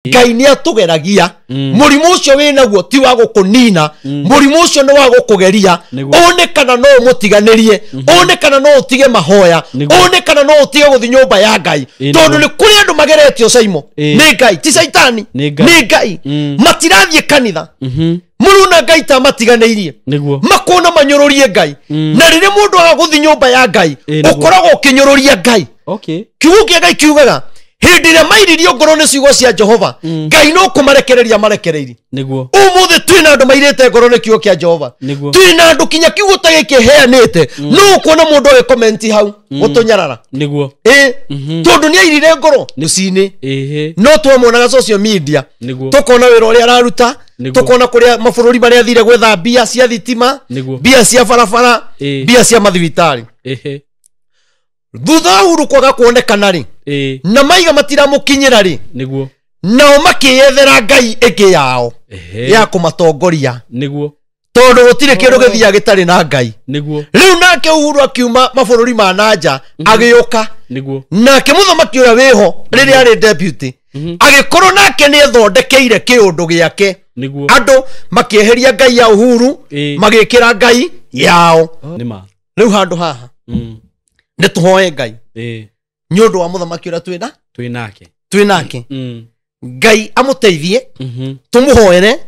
Ngai nĩ atũgeragia. Mũrimũ ũcio wĩnaguo ti wa gũkũnina, mũrimũ ũcio nĩ wa gũkũgeria. One kana no ũmũtiganĩrie, one kana no ũtige mahoya, one kana no ũtige gũthiĩ nyũmba ya Ngai, tondũ nĩ kũrĩ andũ mageretio Caimo nĩ Ngai, ti Caitani, nĩ Ngai. Matirathiĩ kanitha, mũruna Ngai ta matiganĩirie, makona manyũrũrie Ngai. Na rĩrĩa mũndũ aga gũthiĩ nyũmba ya Ngai, ũkoragwo ũkĩnyũrũria Ngai. Kiugo kĩa Ngai kiugaga hĩndĩ ĩrĩa mairirio ngoro nĩ ciugo cia Jehova, Ngai no kũmarekereria marekereirie. Ũmũthĩ twĩna andũ mairĩte ngoro nĩ kiugo kĩa Jehova, twĩna andũ kinya kiugo ta gĩkĩ heanĩte, no ũkuona mũndũ agĩkomenti hau gũtũnyarara. Tondũ nĩ airire ngoro rũcinĩ, no twamuonaga social media, tũkona wĩra ũrĩa araruta, tũkona kũrĩa mabũrũri marĩa athire gwetha mbia cia thitima, mbia cia barabara, mbia cia mathibitarĩ. Thutha wa Uhuru kwaga kuonekana rĩ, na maiga matiramũkinyĩra rĩ, nao makĩyethera Ngai ĩngĩ yao ya kũmatongoria, tondũ gũtirĩ kĩndũ gĩthiaga gĩtarĩ na Ngai. Rĩu nake Uhuru akiuma mabũrũri ma nanja agĩũka, nake mũthamaki ũrĩa wĩho rĩrĩa arĩ deputy agĩkorwo nake nĩ ethondekeire kĩũndũ gĩake. Andũ makĩeheria Ngai ya Uhuru, magĩkĩra Ngai yao. Rĩu handũ haha nĩ tũhoe Ngai nĩ ũndũ wa mũthamaki ũrĩa twĩna twĩnake. Ngai amũteithie, tũmũhoere,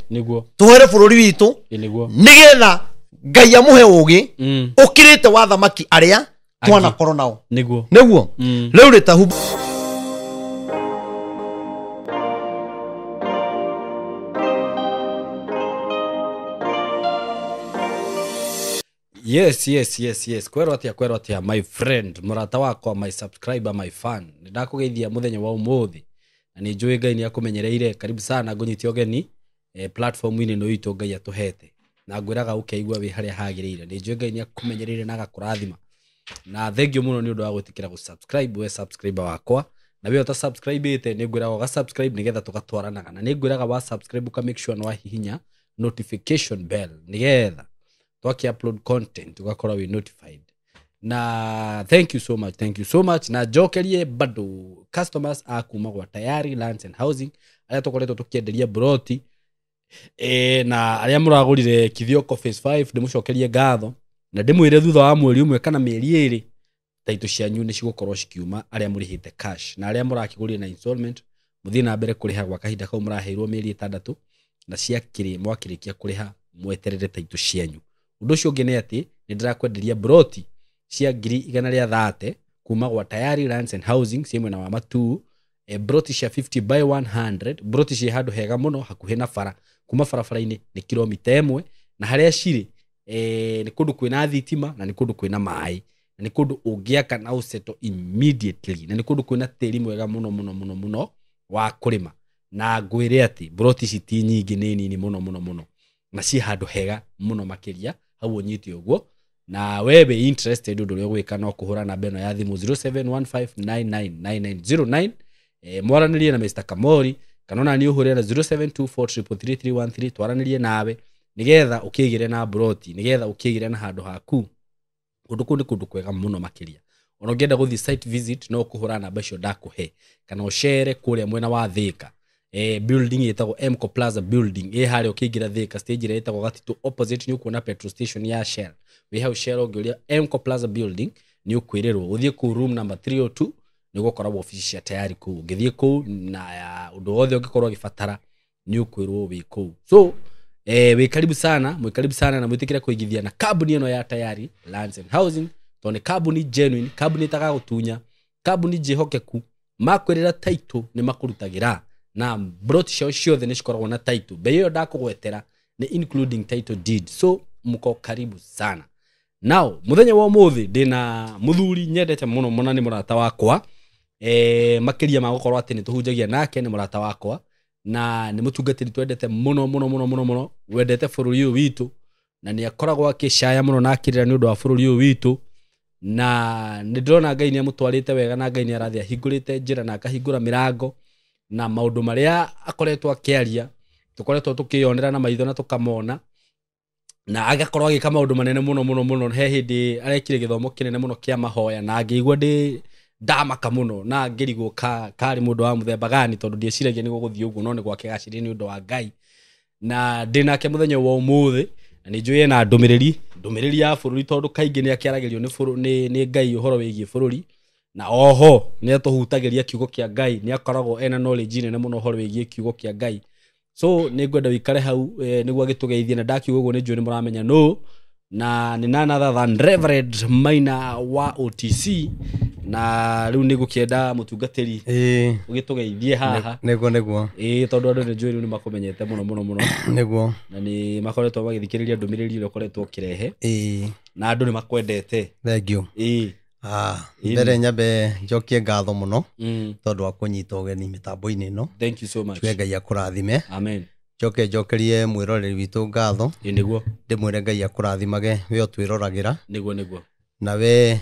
tũhoere bũrũri witũ, nĩgetha Ngai amũhe ũgĩ ũkĩrĩte wa thamaki arĩa twanakorwo nao. Nĩguo rĩu rĩtahu. Yes, yes, yes, yes. Kwerwo atia, kwerwo atia, my friend, mũrata wakwa, my subscriber, my fan. Nĩ ndakũgeithia mũthenya wa ũmũthĩ na nĩ njũĩ Ngai nĩ akũmenyereire. Karibu sana, ngũnyite ũgeni platform-inĩ ĩno itũ Ngai atũhete, na ngwĩraga ũkeigua wĩ harĩa hagĩrĩire. Nĩ njũĩ Ngai nĩ akũmenyereire na agakũrathima, na thank you mũno nĩ ũndũ wa gwĩtĩkĩra gũ-subscribe, we subscriber wakwa. Na we ũta subscribe-ĩte, nĩ ngwĩraga ũga subscribe nĩgetha tũgatwaranaga, na nĩ ngwĩraga wa subscribe ũka make sure nĩ wahihinya notification bell nĩgetha twaki upload content ugakorwo wĩ notified. Na thank you so much, thank you so much. Na njokerie bado customers a kuma gwa Tayari Lands and Housing arĩa tũkoretwo tũkĩenderia broti, na arĩa mũragũrire Kithioko phase 5, ndĩmũcokerie ngatho na ndĩmwĩre thutha wa mweri ũmwe kana mĩeri 2 taito cianyu nĩ cigũkorwo cikiuma, arĩa mũrĩhĩte cash na arĩa mũrakĩgũrire na installment mũthiĩ na mbere kũrĩha gwa kahinda kau mũraheirwo mĩeri 6, na ciakĩrĩ mwakĩrĩkia kũrĩha mweterere taito cianyu. Ũndũ ũcio ũngĩ nĩ atĩ nĩ ndĩrakwenderia broti cia 130,000 kuma gwa Tayari Lands and Housing ciĩ mwena wa Matuu, broti cia 50 by 100, broti ciĩ handũ hega mũno hakuhĩ na bara, kuma barabara-inĩ nĩ kilomita 1, na harĩa cirĩ nĩ kũndũ kwĩna thitima na nĩ kũndũ kwĩna maĩ na nĩ kũndũ ũngĩaka na ũseto immediately, na nĩ kũndũ kwĩna tĩri mwega mũno mũno mũno mũno wa kũrĩma. Na ngwĩre atĩ broti ici ti nyingĩ, nĩ nini mũno mũno mũno, na ciĩ handũ hega mũno makĩria hau ũnyite ũguo. Na we wĩ interested, ũndũ ũrĩa ũgwĩka no kũhũra namba ĩno ya thimũ 0715999909, mwaranĩrie na Mr. Kamori, kana ona niĩ ũhũre na 0724333313, twaranĩrie nawe nĩgetha ũkĩgĩre na broti, nĩgetha ũkĩgĩre na handũ haku. Kũndũ kũu nĩ kũndũ kwega mũno makĩria. Ona ũngĩenda gũthiĩ site visit no kũhũra namba icio ndakũhe, kana ũcere kũrĩa mwena wa Thika, building ĩtagwo Mco Plaza building ĩ harĩa ũkĩingĩra Thika stage ĩrĩa ĩtagwo Gatitũ opposite, nĩ ũkuona petrol station ya Shell. Wĩ hau Shell ũngĩũria Mco Plaza building nĩ ũkwĩrĩrwo. Ũthiĩ kũu room number 302 nĩ ũgũkora wabici cia Tayari kũu. Ũngĩthiĩ kũu na ũndũ wothe ũngĩkorwo ũgĩbatara nĩ ũkwĩrwo wĩ kũu. So wĩ karibu sana, mwĩ karibu sana, na mwĩtĩkĩre kũigithia na kambuni ĩno ya Tayari Lands and Housing, tondũ nĩ kambuni genuine, kambuni ĩtagagũtunya, kambuni njĩhokeku. Makwĩrĩra title nĩ makũrutagĩra, na broti ciao ciothe nĩ cikoragwo na title. Bei ĩyo ndakũgwetera nĩ including title deed. So mko karibu sana. Now mũthenya wa ũmũthĩ ndĩna mũthuri nyendete mũno mũno, nĩ mũrata wakwa, makĩria ma gũkorwo atĩ nĩ tũhunjagia nake, nĩ mũrata wakwa na nĩ mũtungatĩri twendete mũno mũno mũno mũno mũno, wendete bũrũri ũyũ witũ, na nĩ akoragwo akĩcaya mũno na akĩrĩra nĩ ũndũ wa bũrũri ũyũ witũ. Na nĩ ndĩrona Ngai nĩ amũtwarĩte wega, na Ngai nĩ arathiĩ ahingũrĩte njĩra na akahingũra mĩrango, na maũndũ marĩa akoretwo akĩaria tũkoretwo tũkĩyonera na maitho na tũkamona, na agakorwo agĩka maũndũ manene mũno mũno mũno. He hĩndĩ arekire gĩthomo kĩnene mũno kĩa mahoya, na ngĩigua Ndamaka mũno na ngĩrigwo karĩ mũndũ wa mũthemba gani tondũ ndieciragia nĩ gũgũthiĩ ũguo no nĩ gwake gacĩrire nĩ ũndũ wa Ngai. Na ndĩ nake mũthenya wa ũmũthĩ na nĩ njũĩ ena ndũmĩrĩri ya bũrũri tondũ kaingĩ nĩ akĩaragĩrio nĩ Ngai ũhoro wĩgiĩ bũrũri. Na oho nĩ atũhutagĩria kiugo kĩa Ngai, nĩ akoragwo ena knowledge nene mũno ũhoro wĩgiĩ kiugo kĩa Ngai. So nĩ ngwenda wĩikare hau nĩguo agĩtũgeithie na ndakiuga ũguo nĩ njũĩ nĩ mũramenya nũ na nĩ none other than Reverend Maina wa OTC. Na rĩu nĩ ngũkĩenda mũtungatĩri ũgĩtũgeithie haha. Nĩguo nĩguo. Tondũ andũ nĩ njũĩ rĩu nĩ makũmenyete mũno mũno mũno. Nĩguo. Na nĩ makoretwo magĩthikĩrĩria ndũmĩrĩri ĩrĩa ũkoretwo ũkĩrehe. Na andũ nĩ makwendete. Thank you. Mbere nyambe njokie ngatho mũno tondũ wa kũnyita ũgeni mĩtambo-inĩ ĩno. Thank you so much. Tuge Ngai akũrathime. Amen. Njoke njokerie mwĩroreri witũ ngatho. Nĩguo. Ndĩmwĩre Ngai akũrathimage we ũtwĩroragĩra. Nĩguo nĩguo. Na we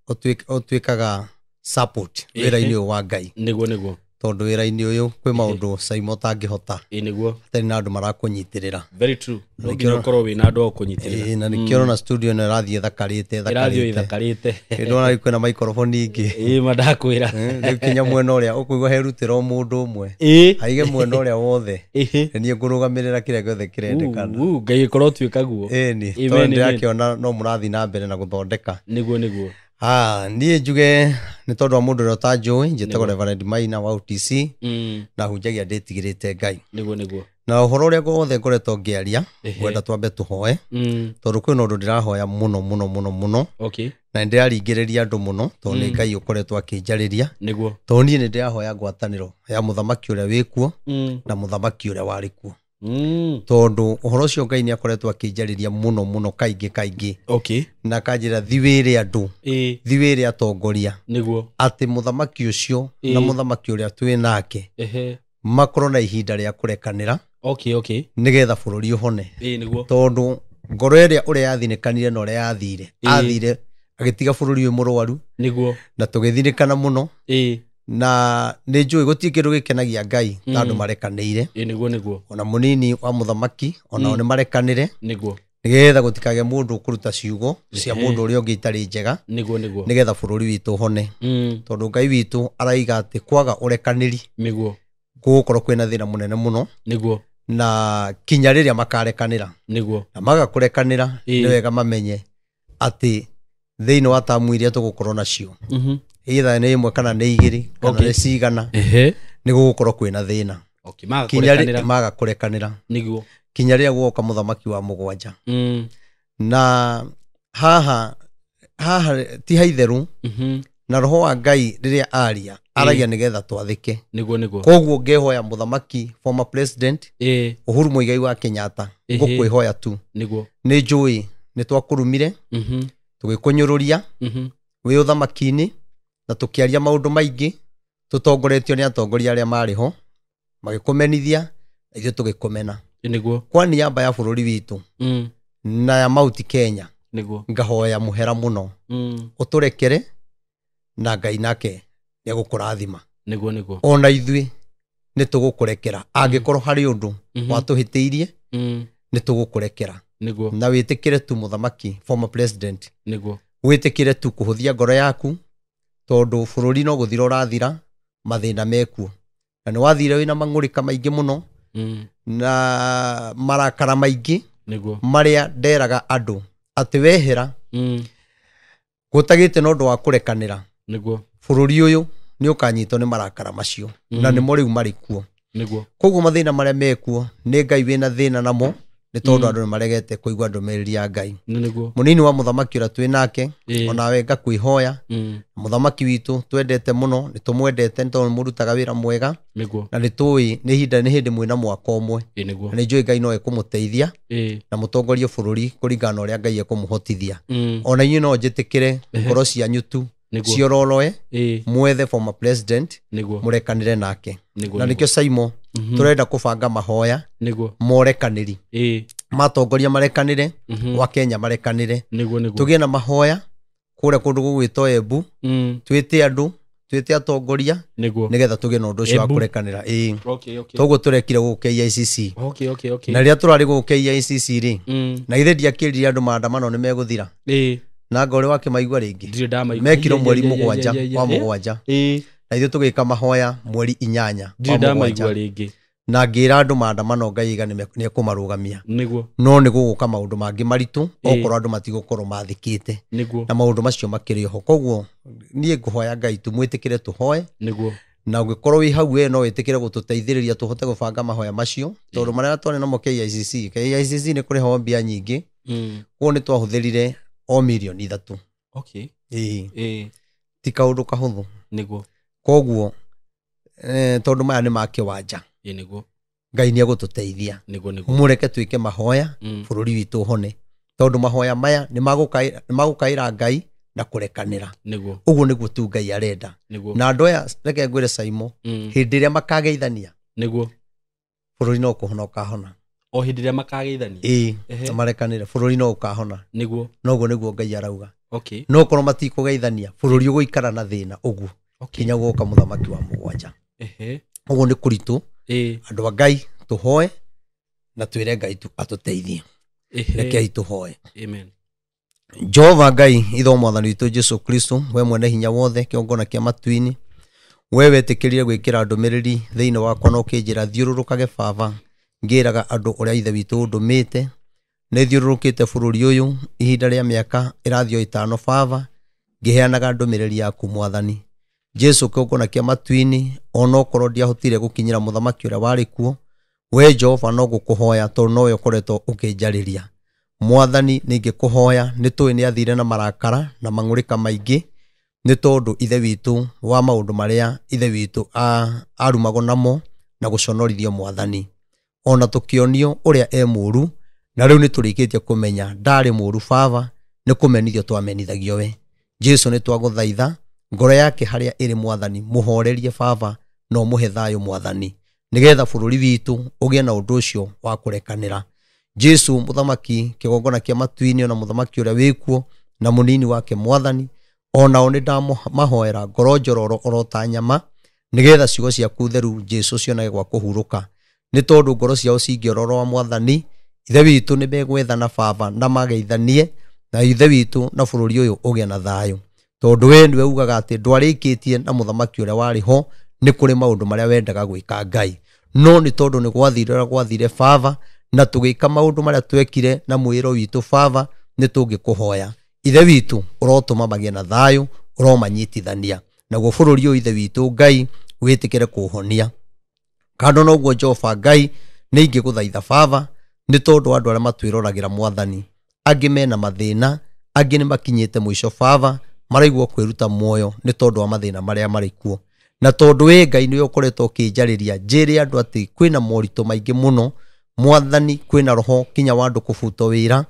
ũtuĩkaga support wĩra-inĩ ũyũ wa Ngai. Nĩguo nĩguo. Tondũ wĩra-inĩ ũyũ kwĩ maũndũ Saimo ũtangĩhota. Nĩguo. Hatarĩ na andũ marakũnyitĩrĩra. Very true. No nginya ũkorwo wĩna andũ a gũkũnyitĩrĩra. Na nĩkĩo ũrona studio ĩno ĩrathiĩ ĩthakarĩte, ĩrathiĩ ĩthakarĩte. Ndona rĩu kwĩna microphone ingĩ. Ma ndakwĩra. Rĩu kinya mwena ũrĩa ũkũigua herutĩra o mũndũ ũmwe. Aige mwena ũrĩa wothe. Niĩ ngũrũgamĩrĩra kĩrĩa gĩothe kĩrendekana. Ngai ĩkorwo tuĩka guo. Tondũ ndĩrakĩona no mũrathiĩ na mbere na gũthondeka. Nĩguo nĩguo. Niĩ njuge nĩ tondũ wa mũndũ ũrĩa ũtanjũĩ, njĩtagwo Reverend Maina wa OTC na hunjagia ndĩtigĩrĩte Ngai. Nĩguo nĩguo. Na ũhoro ũrĩa wothe ngoretwo ngĩaria, ngwenda twambe tũhoe, tondũ kwĩna ũndũ ndĩrahoya mũno mũno mũno mũno. Okay. Na nĩndĩraringĩrĩria andũ mũno tondũ nĩ Ngai ũkoretwo akĩnjarĩria. Nĩguo. Tondũ niĩ nĩndĩrahoya ngwatanĩro ya mũthamaki ũrĩa wĩkuo na mũthamaki ũrĩa warĩ kuo. Tondũ ũhoro ũcio Ngai nĩ akoretwo akĩnjarĩria mũno mũno kaingĩ kaingĩ. Okay. Na akanjĩra thi wĩre andũ, thi wĩre atongoria. Nĩguo. Atĩ mũthamaki ũcio na mũthamaki ũrĩa twĩ nake makorwo na ihinda rĩa kũrekanĩra. Okay, okay. Nĩgetha bũrũri ũhone. Nĩguo. Tondũ ngoro ĩrĩa ũrĩa yathinĩkanire na ũrĩa yathire, athire agĩtiga bũrũri wĩ mũrwaru. Nĩguo. Na tũgĩthinĩkana mũno. Na nĩ njũĩ gũtirĩ kĩndũ gĩkenagia Ngai ta andũ marekanĩire. Nĩguo nĩguo. Ona mũnini wa mũthamaki onao nĩ marekanĩre. Nĩguo. Nĩgetha gũtikagĩe mũndũ ũkũruta ciugo cia mũndũ ũrĩa ũngĩ itarĩ njega. Nĩguo nĩguo. Nĩgetha bũrũri witũ ũhone. Tondũ Ngai witũ araiga atĩ kwaga ũrekanĩri nĩguo gũgũkorwo kwĩna thĩna mũnene mũno. Nĩguo. Na kinya rĩrĩa makarekanĩra. Nĩguo. Na maga kũrekanĩra nĩ wega mamenye atĩ thĩinĩ wa tamu iria tũgũkorwo nacio. Either nĩ ĩmwe kana nĩ igĩrĩ kana nĩ cigana, nĩ gũgũkorwo kwĩna thĩna. Okay, maga kũrekanĩra. Maga kũrekanĩra. Nĩguo. Kinya rĩrĩa gũgoka mũthamaki wa mũgwanja. Na haha ti haitherũ. Na roho wa Ngai rĩrĩa aria, aragia nĩgetha twathĩke. Nĩguo nĩguo. Koguo ngĩhoya mũthamaki former president Uhuru Muigai wa Kenyatta, ngũkwĩhoya tu. Nĩguo. Nĩ njũĩ nĩ twakũrumire, tũgĩkũnyũrũria, wĩ ũthamaki-inĩ, na tũkĩaria maũndũ maingĩ, tũtongoretio nĩ atongoria arĩa marĩ ho, magĩkũmenithia, na ithuĩ tũgĩkũmena. Nĩguo. Kwa niaba ya bũrũri witũ, na ya Mount Kenya, Nĩguo. ngahoya mũhera mũno. Ũtũrekere, na Ngai nake nĩegũkũrathima. Nĩguo nĩguo. Ona ithuĩ nĩ tũgũkũrekera. Angĩkorwo harĩ ũndũ watũhĩtĩirie, nĩ tũgũkũrekera. Nĩguo. Na wĩtĩkĩre tu mũthamaki former president. Nĩguo. Wĩtĩkĩre tu kũhũthia ngoro yaku, tondũ bũrũri no gũthira ũrathira, mathĩna mekuo. Na nĩ wathire wĩna mang'ũrĩka maingĩ mũno, na marakara maingĩ, Nĩguo. marĩa nderaga andũ atĩ wehera, gũtagĩte na ũndũ wa kũrekanĩra. Nĩguo. Bũrũri ũyũ nĩ ũkanyitwo nĩ marakara macio, na nĩmo rĩu marĩ kuo. Nĩguo. Koguo mathĩna marĩa mekuo nĩ Ngai wĩna thĩna namo, nĩ tondũ andũ nĩ maregete kũigua ndũmĩrĩri ya Ngai. Nĩguo. Mũnini wa mũthamaki ũrĩa twĩ nake, onawe ngakwĩhoya. Mũthamaki witũ twendete mũno, nĩ tũmwendete nĩ tondũ mũrutaga wĩra mwega. Nĩguo. Na nĩ tũĩ nĩ ihinda nĩ hĩndĩ mwĩna mwaka ũmwe. Nĩguo. Na nĩ njũĩ Ngai no ekũmũteithia na mũtongorie bũrũri kũringana na ũrĩa Ngai ekũmũhotithia. Ona inyuĩ no njĩtĩkĩre ngoro cianyu tu ciororoe, mwethe former president, mũrekanĩre nake. Na nĩkĩo Saimo tũrenda kũbanga mahoya morekanĩri. Matongoria marekanĩre, wa Kenya marekanĩre. Tũgĩe na mahoya kũrĩa kũndũ gũgwĩtwo Embu, twĩte andũ, twĩte atongoria, nĩgetha tũgĩe na ũndũ ũcio wa kũrekanĩra. Toguo tũrekire gũkũ KICC. Na rĩrĩa tũrarĩ gũkũ KICC rĩ, na ithe ndiakĩrire andũ maandamano nĩ megũthira. Na ngore wake maigua rĩngĩ. Mekirwo mweri 7 wa 7. Na ithuĩ tũgĩka mahoya mweri 8 wa 7. Na ngĩra andũ maandamano Ngai iga nĩ ekũmarũgamia. No nĩ gũgũka maũndũ mangĩ maritũ okorwo andũ matigũkorwo mathĩkĩte. Na maũndũ macio makĩrĩ ho. Koguo niĩ ngũhoya Ngai tu mwĩtĩkĩre tũhoe. Na ũngĩkorwo wĩ hau we no wĩtĩkĩre gũtũteithĩrĩria tũhote gũbanga mahoya macio tondũ marĩa twarĩ namo KICC KICC nĩ kũrĩhwo mbia nyingĩ. Koguo nĩ twahũthĩrire o mirioni 3. Okay. Ti kaũndũ kahũthũ. Koguo tondũ maya nĩ ma kĩwanja. Ngai nĩ egũtũteithia. Mũreke twĩke mahoya bũrũri witũ ũhone tondũ mahoya maya nĩ magũkaĩra Ngai na kũrekanĩra. Ũguo nĩguo tu Ngai arenda. Na andũ aya reke ngwĩre Saimo hĩndĩ ĩrĩa makageithania bũrũri no kũhona ũkahona. O hĩndĩ ĩrĩa makageithania. Na marekanĩre bũrũri no ũkahona. Noguo nĩguo Ngai arauga. No korwo matikũgeithania bũrũri ũgũikara na thĩna ũguo kinya gũka mũthamaki wa 7. Ũguo nĩ kũritũ. Andũ a Ngai tũhoe na twĩre Ngai tu atũteithie. Rekei tũhoe. Amen. Jehova Ngai itho mwathani witũ Jesu Kristo we mwene hinya wothe kĩongona kĩa matu-inĩ we wetĩkĩrire gwĩkĩra ndũmĩrĩri thĩinĩ wakwa na ũkĩnjĩra thiũrũrũkage baba ngĩraga andũ ũrĩa ithe witũ ũndũmĩte. Nĩ thiũrũrũkĩte bũrũri ũyũ ihinda rĩa mĩaka ĩrathiĩ 5 baba ngĩheanaga ndũmĩrĩri yaku mwathani Jesu kĩongona kĩa matu-inĩ onokorwo ndiahotire gũkinyĩra mũthamaki ũrĩa warĩ kuo we Jehova no gũkũhoya tondũ nowe ũkoretwo ũkĩnjarĩria. Mwathani nĩingĩkũhoya nĩ tũĩ nĩ athire na marakara na mang'ũrĩka maingĩ nĩ tondũ ithe witũ wa maũndũ marĩa ithe witũ arumagwo namo na gũconorithio mwathani. Ona tũkĩonio ũrĩa e mũũru na rĩu nĩ tũrĩkĩtie kũmenya ndarĩ mũũru baba nĩ kũmenithio twamenithagio we. Jesu nĩ twagũthaitha ngoro yake harĩa ĩrĩ mwathani mũhorerie baba no mũhe thayũ mwathani nĩgetha bũrũri witũ ũgĩe na ũndũ ũcio wa kũrekanĩra. Jesu mũthamaki kĩgongona kĩa matu-inĩ na mũthamaki ũrĩa wĩkuo na mũnini wake mwathani onao nĩ ndamahoera ngoro njororo oro ta nyama nĩgetha ciugo ciaku theru Jesu cionage gwa kũhurũka nĩ tondũ ngoro ciao cingĩororoa mwathani ithe witũ nĩ megwethana baba na mageithanie na ithe witũ na bũrũri ũyũ ũgĩe na thayũ tondũ we nĩwe ugaga atĩ ndwarĩkĩtie na mũthamaki ũrĩa warĩ ho nĩ kũrĩ maũndũ marĩa wendaga gwĩka Ngai no nĩ tondũ nĩ gwathire ũrĩa gwathire baba na tũgĩka maũndũ marĩa twekire na mwĩro witũ baba nĩ tũngĩkũhoya ithe witũ ũrotũma magĩe na thayũ ũromanyitithania naguo bũrũri ũyũ ithe witũ Ngai wĩtĩkĩre kũũhonia. Kando noguo Jehova Ngai nĩ ingĩgũthaitha baba nĩ tondũ andũ arĩa matwĩroragĩra mwathani angĩ mena mathĩna angĩ nĩ makinyĩte mũico baba maraigua kwĩruta muoyo nĩ tondũ wa mathĩna marĩa marĩ kuo na tondũ wĩ Ngai nĩwe ũkoretwo ũkĩnjarĩria njĩre andũ atĩ kwĩna moritũ maingĩ mũno mwathani kwĩna roho kinya wa andũ kũbutwo wĩra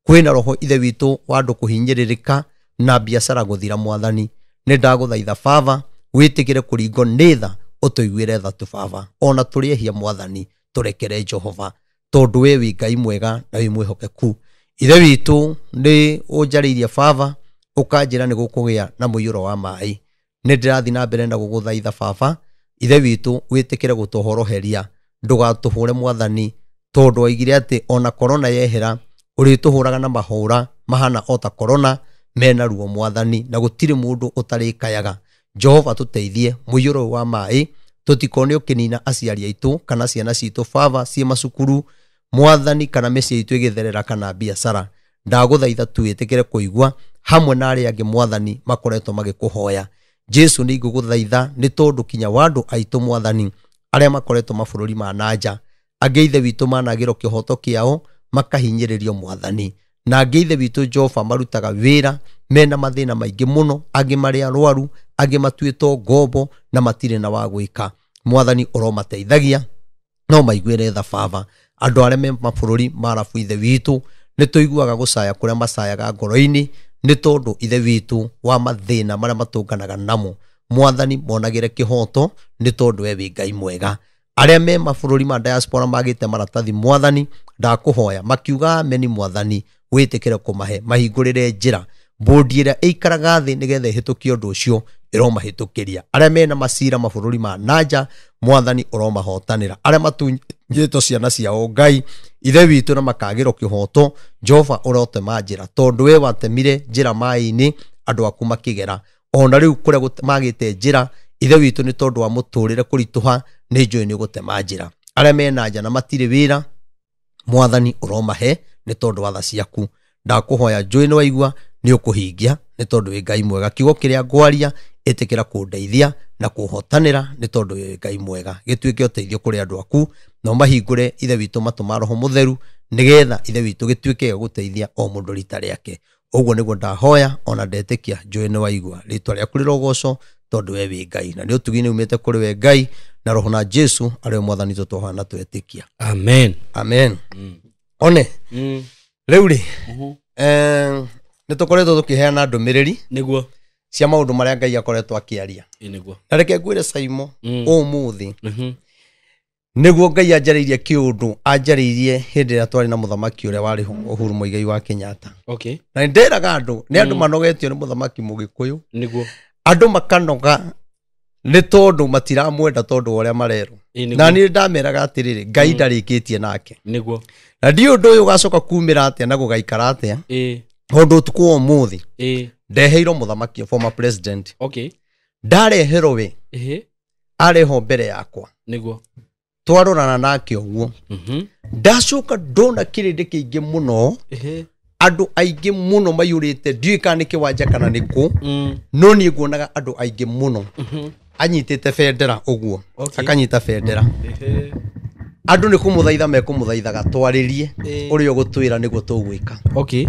kwĩna roho ithe witũ wa andũ kũhinyĩrĩrĩka na biacara gũthira mwathani nĩ ndagũthaitha baba wĩtĩkĩre kũringwo nĩ tha ũtũiguĩre tha tu baba ona tũrĩ ehia mwathani tũrekere Jehova tondũ we wĩ Ngai mwega na wĩ mwĩhokeku. Ithe witũ nĩ ũnjarĩirie baba ũkanjĩra nĩ gũkũgĩa na mũiyũro wa maĩ nĩ ndĩrathiĩ na mbere na gũgũthaitha baba ithe witũ wĩtĩkĩre gũtũhoroheria ndũgatũhũre mwathani tondũ waigire atĩ ona korona yehera ũrĩtũhũraga na mahũra mahana o ta korona mena ruo mwathani na gũtirĩ mũndũ ũtarĩkayaga. Jehova tũteithie mũiyũro wa maĩ tũtikone ũkĩnina aciari aitũ kana ciana citũ baba ciĩ macukuru mwathani kana mĩciĩ itũ ĩgĩtherera kana biacara. Ndagũthaitha tu wĩtĩkĩre kũigua hamwe na arĩa angĩ mwathani makoretwo magĩkũhoya. Jesu nĩ ngũgũthaitha nĩ tondũ kinya wa andũ aitũ mwathani arĩa makoretwo mabũrũri ma nanja angĩ ithe witũ managĩrwo kĩhoto kĩao makahinyĩrĩrio mwathani na angĩ ithe witũ Jehova marutaga wĩra mena mathĩna maingĩ mũno angĩ marĩ arwaru angĩ matuĩtwo ngombo na matirĩ na wa gwĩka mwathani ũromateithagia no maiguĩre tha baba. Andũ arĩa me mabũrũri ma arabu ithe witũ nĩ tũiguaga gũcaya kũrĩa macayaga ngoro-inĩ nĩ tondũ ithe witũ wa mathĩna marĩa matũnganaga namo mwathani monagĩre kĩhoto nĩ tondũ we wĩ Ngai mwega. Arĩa me mabũrũri ma diaspora magĩte maratathi mwathani ndakũhoya makiuga ameni mwathani wĩtĩkĩre kũmahe mahingũrĩre njĩra Bodi ĩrĩa ĩikaraga thĩ nĩgetha ĩhĩtũkie ũndũ ũcio ĩromahĩtũkĩria. Arĩa mena macira mabũrũri ma nanja, mwathani ũromahotanĩra. Arĩa matunyĩtwo ciana ciao Ngai ithe witũ na makagĩrwo kĩhoto, Jehova ũrotema njĩra, tondũ we watemire njĩra maĩ-inĩ andũ aku makĩgera. Ona rĩu kũrĩa magĩte njĩra ithe witũ nĩ tondũ wa mũtũrĩre kũritũha, nĩ njũĩ nĩ ũgũtema njĩra. Arĩa mena nja na matirĩ wĩra, mwathani ũromahe nĩ tondũ wa tha ciaku. Ndakũhoya njũĩ nĩ waigua nĩ ũkũhingia nĩ tondũ wĩ Ngai mwega. Kiugo kĩrĩa ngwaria ĩtĩkĩra kũndeithia na kũhotanĩra nĩ tondũ wĩ Ngai mwega. Gĩtuĩke ũteithio kũrĩ andũ aku, na ũmahingũre ithe witũ matũ ma Roho Mũtheru, nĩgetha ithe witũ gĩtuĩke gĩa gũteithia o mũndũ rita rĩake. Ũguo nĩguo ndahoya ona ndetĩkia njũĩ nĩ waigua. Rĩtwa rĩaku rĩrogocwo tondũ we wĩ Ngai, na nĩ ũtugi nĩ umĩte kũrĩ we Ngai na Roho na Jesu arĩ mwathani witũ twahoya na twetĩkia. Amen. Amen. One rĩu rĩ, nĩ tũkoretwo tũkĩheana ndũmĩrĩri nĩguo cia maũndũ marĩa Ngai akoretwo akĩaria. Nĩguo. Na reke ngwĩre Saimo, ũmũthĩ nĩguo Ngai anjarĩirie kĩũndũ anjarĩirie hĩndĩ ĩrĩa twarĩ na mũthamaki ũrĩa warĩ Uhuru Muigai wa Kenyatta. Okay. Na nĩndĩraga andũ, nĩ andũ manogetio nĩ mũthamaki Mũgĩkũyũ. Nĩguo. Andũ makanoga nĩ tondũ matiramwenda tondũ wa ũrĩa marerwo. Na niĩ ndameraga atĩrĩrĩ, Ngai ndarĩkĩtie nake. Nĩguo. Na ndiũ ũndũ ũyũ ũgacoka kumĩra atĩa na gũgaikara atĩa. Tondũ ũtukũ wa ũmũthĩ ndeheirwo mũthamaki former president. Okay. Ndareherwo we. Areho mbere yakwa. Nĩguo. Twarorana nake ũguo. Ndacoka ndona kĩrĩndĩ kĩingĩ mũno. Andũ aingĩ mũno maiyũrĩte, ndiũĩ kana nĩ kĩwanja kana nĩ kũ. No niĩ nguonaga andũ aingĩ mũno. Anyitĩte bendera ũguo. Akanyita bendera. Andũ nĩ kũmũthaitha mekũmũthaithaga twarĩrie ũrĩa ũgũtwĩra nĩguo tũgwĩka. Okay.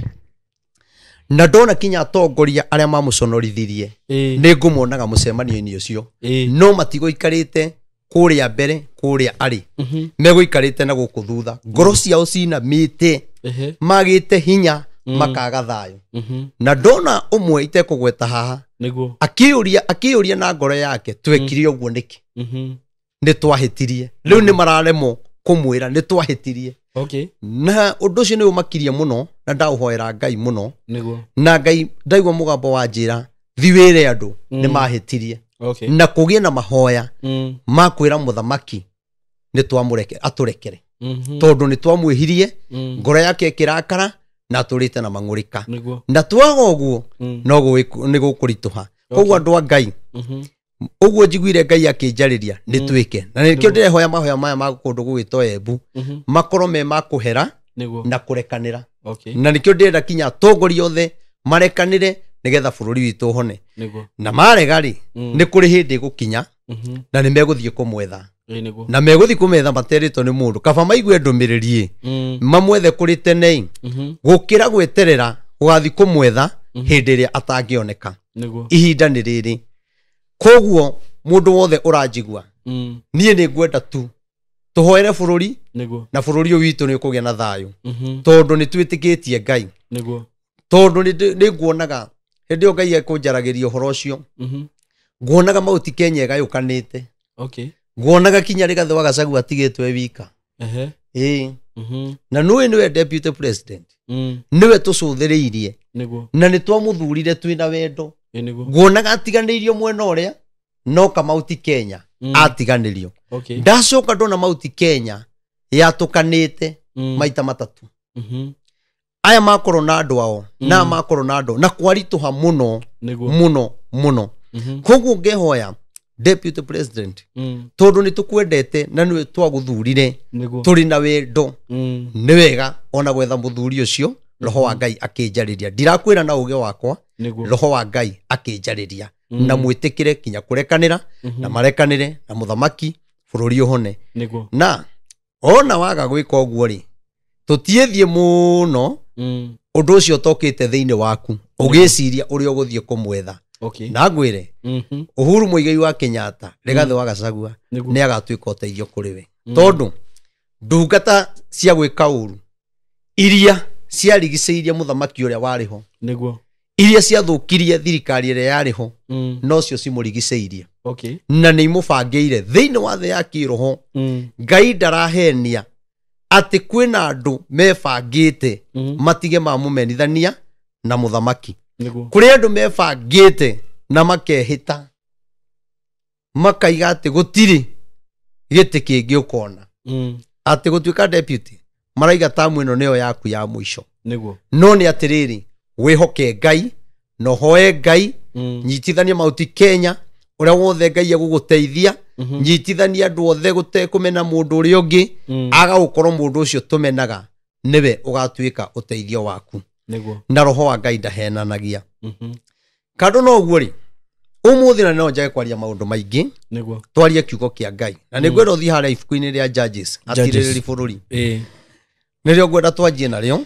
Na ndona kinya atongoria arĩa mamũconorithirie nĩ ngũmonaga mũcemanio-inĩ ũcio. No matigũikarĩte kũrĩa mbere kũrĩa arĩ. Megũikarĩte na gũkũ thutha. Ngoro ciao cinamĩte, magĩte hinya, makaga thayũ. Na ndona ũmwe itekũgweta haha. Nĩguo. Akĩũria na ngoro yake, twekire ũguo nĩkĩ? Nĩ twahĩtirie. Rĩu nĩ mararemwo kũmwĩra nĩ twahĩtirie. Okay. Na ũndũ ũcio nĩ ũmakirie mũno na ndaũhoera Ngai mũno. Nĩguo. Na Ngai ndaigua mũgambo wa njĩra thi wĩre andũ nĩ mahĩtirie. Okay. Na kũgĩe na mahoya ma kwĩra mũthamaki nĩ twamũreke atũrekere. Tondũ nĩ twamwĩhirie, ngoro yake ĩkĩrakara na atũrĩte na mang'ũrĩka. Na twaga ũguo no nĩ gũkũritũha. Koguo andũ a Ngai, ũguo njiguire Ngai akĩnjarĩria nĩ twĩke. Na nĩkĩo ndĩrehoya mahoya maya ma kũndũ gũgĩtwo Embu makorwo me ma kũhera na kũrekanĩra. Na nĩkĩo ndĩrenda kinya atongoria othe marekanĩre nĩgetha bũrũri witũ ũhone. Na marega rĩ, nĩ kũrĩ hĩndĩ ĩgũkinya na nĩ megũthiĩ kũmwetha. Na megũthiĩ kũmetha materĩtwo nĩ mũndũ. Kaba maigue ndũmĩrĩri ĩ, mamwethe kũrĩ tene gũkĩra gweterera gũgathiĩ kũmwetha hĩndĩ ĩrĩa atangĩoneka. Ihinda nĩ rĩrĩ. Koguo mũndũ wothe ũranjigua, niĩ nĩ ngwenda tu tũhoere bũrũri na bũrũri ũyũ witũ nĩ ũkũgĩa na thayũ. Tondũ nĩ twĩtĩkĩtie Ngai. Tondũ nĩ nguonaga hĩndĩ ĩyo Ngai ekũnjaragĩria ũhoro ũcio. Nguonaga Mount Kenya ĩgayũkanĩte. Okay. Nguonaga kinya Rigathĩ wa Gachagua atigĩtwo e wika. Na nũĩ nĩwe deputy president. Nĩwe tũcũthĩrĩirie. Na nĩ twamũthurire twĩna wendo. Nguonaga atiganĩirio mwena ũrĩa no ka Mount Kenya atiganĩrio. Ndacoka ndona Mount Kenya yatũkanĩte maita matatũ. Aya makorwo na andũ ao, na makorwo na andũ na kwaritũha mũno mũno mũno. Koguo ngehoya deputy president tondũ nĩ tũkwendete na nĩwe twagũthurire tũrĩ na wendo, nĩ wega ona gwetha mũthuri ũcio. Roho wa Ngai akĩnjarĩria, ndirakwĩra na ũgĩ wakwa, Roho wa Ngai akĩnjarĩria na mwĩtĩkĩre kinya kũrekanĩra na marekanĩre na mũthamaki bũrũri ũhone. Na ona waga gwĩka ũguo rĩ, tũtiĩthiĩ mũno ũndũ ũcio ũtokĩte thĩinĩ waku ũgĩciria ũrĩa ũgũthiĩ kũmwetha. Na ngwĩre Uhuru Muigai wa Kenyatta Rigathĩ wa Gachagua nĩ agatuĩka ũteithio kũrĩ we. Tondũ ndungata cia gwĩka ũru iria ciarigicĩirie mũthamaki ũrĩa warĩ ho, iria ciathũkirie thirikari ĩrĩa yarĩ ho, nocio cimũrigicĩirie. Na nĩ imũbangĩire thĩinĩ wa thĩ ya kĩroho. Ngai ndarahenia atĩ kwĩna andũ mebangĩte matige mamũmenithania na mũthamaki. Kũrĩ andũ mebangĩte na makehĩta makaiga atĩ gũtirĩ gĩtĩ kĩngĩ ũkona. Atĩ gũtuĩka deputy maraiga tamu ĩno nĩyo yaku ya mũico. No nĩ atĩrĩrĩ, wĩhoke Ngai na ũhoe Ngai, nyitithania Mount Kenya ũrĩa wothe Ngai egũgũteithia, nyitithania andũ othe gũtekũmena mũndũ ũrĩa ũngĩ, aga gũkorwo mũndũ ũcio tũmenaga nĩwe ũgatuĩka ũteithio waku. Na roho wa Ngai ndahenanagia. Kando no ũguo rĩ, ũmũthĩ na no njage kwaria maũndũ maingĩ, twarie kiugo kĩa Ngai. Na nĩ ngwenda ũthiĩ harĩa ibuku-inĩ rĩa Judges, atirĩrĩri bũrũri. Nĩrĩo ngwenda twanjie narĩo.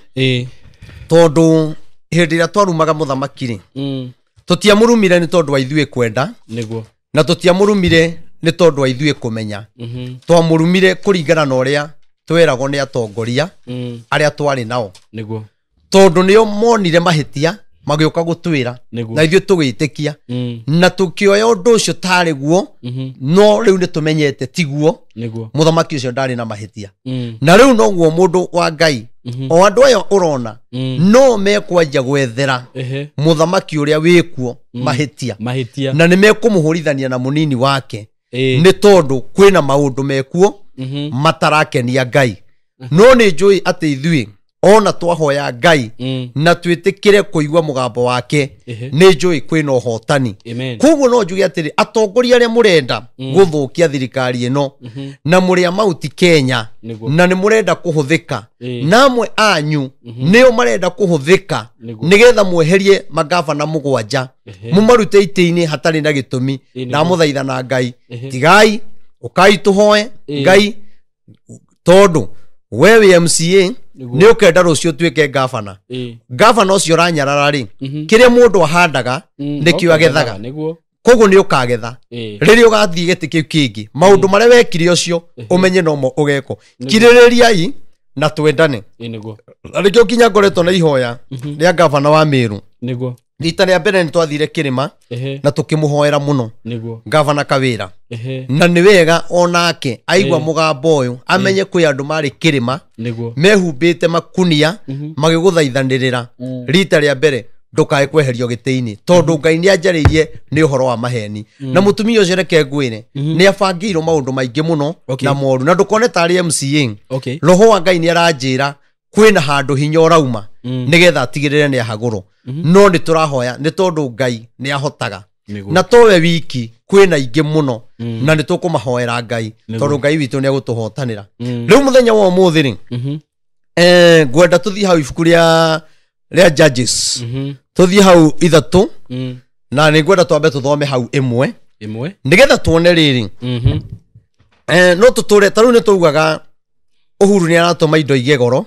Tondũ hĩndĩ ĩrĩa twarumaga mũthamaki rĩ, tũtiamũrumire nĩ tondũ wa ithuĩ kwenda, na tũtiamũrumire nĩ tondũ wa ithuĩ kũmenya. Twamũrumire kũringana na ũrĩa tweragwo nĩ atongoria arĩa twarĩ nao. Tondũ nĩo monire mahĩtia magĩũka gũtwĩra, na ithuĩ tũgĩtĩkia, na tũkĩoya ũndũ ũcio tarĩ guo, no rĩu nĩ tũmenyete tiguo, mũthamaki ũcio ndarĩ na mahĩtia. Na rĩu noguo mũndũ wa Ngai, o andũ aya ũrona, no mekwanjia gwethera mũthamaki ũrĩa wĩkuo mahĩtia, na nĩ mekũmũhũrithania na mũnini wake, nĩ tondũ kwĩna maũndũ mekuo matarakenia Ngai. No nĩ njũĩ atĩ ithuĩ ona twahoya Ngai na twĩtĩkĩre kũigua mũgambo wake, nĩ njũĩ kwĩna ũhotani. Koguo no njuge atĩrĩ, atongoria arĩa mũrenda gũthũkia thirikari ĩno, na mũrĩ a Mount Kenya, na nĩ mũrenda kũhũthĩka, na amwe anyu nĩo marenda kũhũthĩka nĩgetha mweherie magavana mũgwanja, mũmarute itĩ-inĩ hatarĩ na gĩtũmi. Ndamũthaitha na Ngai, tigai, ũkai tũhoe Ngai, tondũ we wĩ MCA nĩ ũkenda rũciũ ũtuĩke gavana. Gavana ũcio ũranyarara rĩ, kĩrĩa mũndũ ahandaga nĩkĩo agethaga. Koguo nĩ ũkagetha. Rĩrĩa ũgathiĩ gĩtĩ kĩu kĩngĩ, maũndũ marĩa wekire ũcio ũmenye nomo ũgekwo. Kirĩrĩriai na twendane. Na nĩkĩo nginya ngoretwo na ihoya rĩa gavana wa Meru. Rita rĩa mbere nĩ twathire kĩrĩma na tũkĩmũhoera mũno gavana Kawĩra. Na nĩ wega onake aigua mũgambo ũyũ amenye kwĩ andũ marĩ kĩrĩma mehumbĩte makunia magĩgũthaithanĩrĩra. Rita rĩa mbere ndũkae kweherio gĩtĩ-inĩ, tondũ Ngai nĩ anjarĩirie nĩ ũhoro wa maheni. Na mũtumia ũcio reke ngwĩre nĩ abangĩirwo maũndũ maingĩ mũno na moru, na ndũkone tarĩ MCA. Roho wa Ngai nĩ aranjĩra kwĩna handũ hinya ũrauma nĩgetha atigĩrĩre nĩ ahagũrwo. No nĩ tũrahoya nĩ tondũ Ngai nĩ ahotaga, na towe wiki kwĩna ingĩ mũno, na nĩ tũkũmahoera Ngai tondũ Ngai witũ nĩ egũtũhotanĩra. Rĩu mũthenya wa ũmũthĩ rĩ, ngwenda tũthiĩ hau ibuku rĩa Judges, tũthiĩ hau 3, na nĩ ngwenda twambe tũthome hau 1 nĩgetha tuone rĩrĩ. No tũtũre ta rĩu nĩ tũugaga Uhuru nĩ aratũma indo igĩe goro,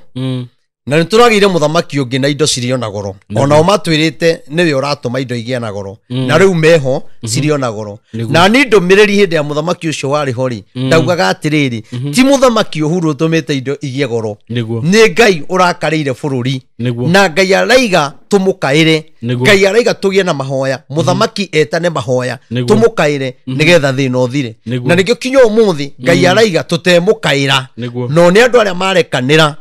na nĩ tũragĩire mũthamaki ũngĩ na indo cirĩ na goro. Onao matwĩrĩte nĩwe ũratũma indo igĩe na goro, na rĩu meho cirĩ na goro. Na ni ndũmĩrĩri hĩndĩ ya mũthamaki ũcio warĩ ho rĩ, ndaugaga atĩrĩrĩ, ti mũthamaki Uhuru ũtũmĩte indo igĩe goro, nĩ Ngai ũrakarĩire bũrũri, na Ngai araiga tũmũkaĩre, Ngai araiga tũgĩe na mahoya, mũthamaki etane mahoya, tũmũkaĩre nĩgetha thĩna ũthire. Na nĩkĩo kinya ũmũthĩ Ngai araiga tũtemũkaĩra, no nĩ andũ arĩa marekanĩra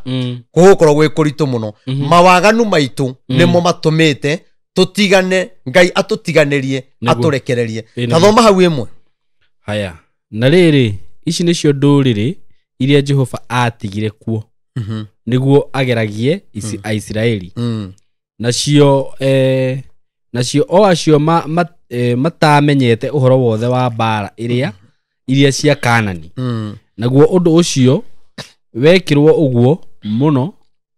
gũgũkorwo gwĩ kũritũ mũno. Mawaganu maitũ nĩmo matũmĩte tũtigane, Ngai atũtiganĩrie, atũrekererie. Ta thoma hau 1. Haya, na rĩrĩ, ici nĩcio ndũrĩrĩ iria Jehova aatigire kuo nĩguo ageragie Aisiraeli. Nacio o acio matamenyete ũhoro wothe wa mbaara iria cia Kanani. Naguo ũndũ ũcio wekirwo ũguo mũno,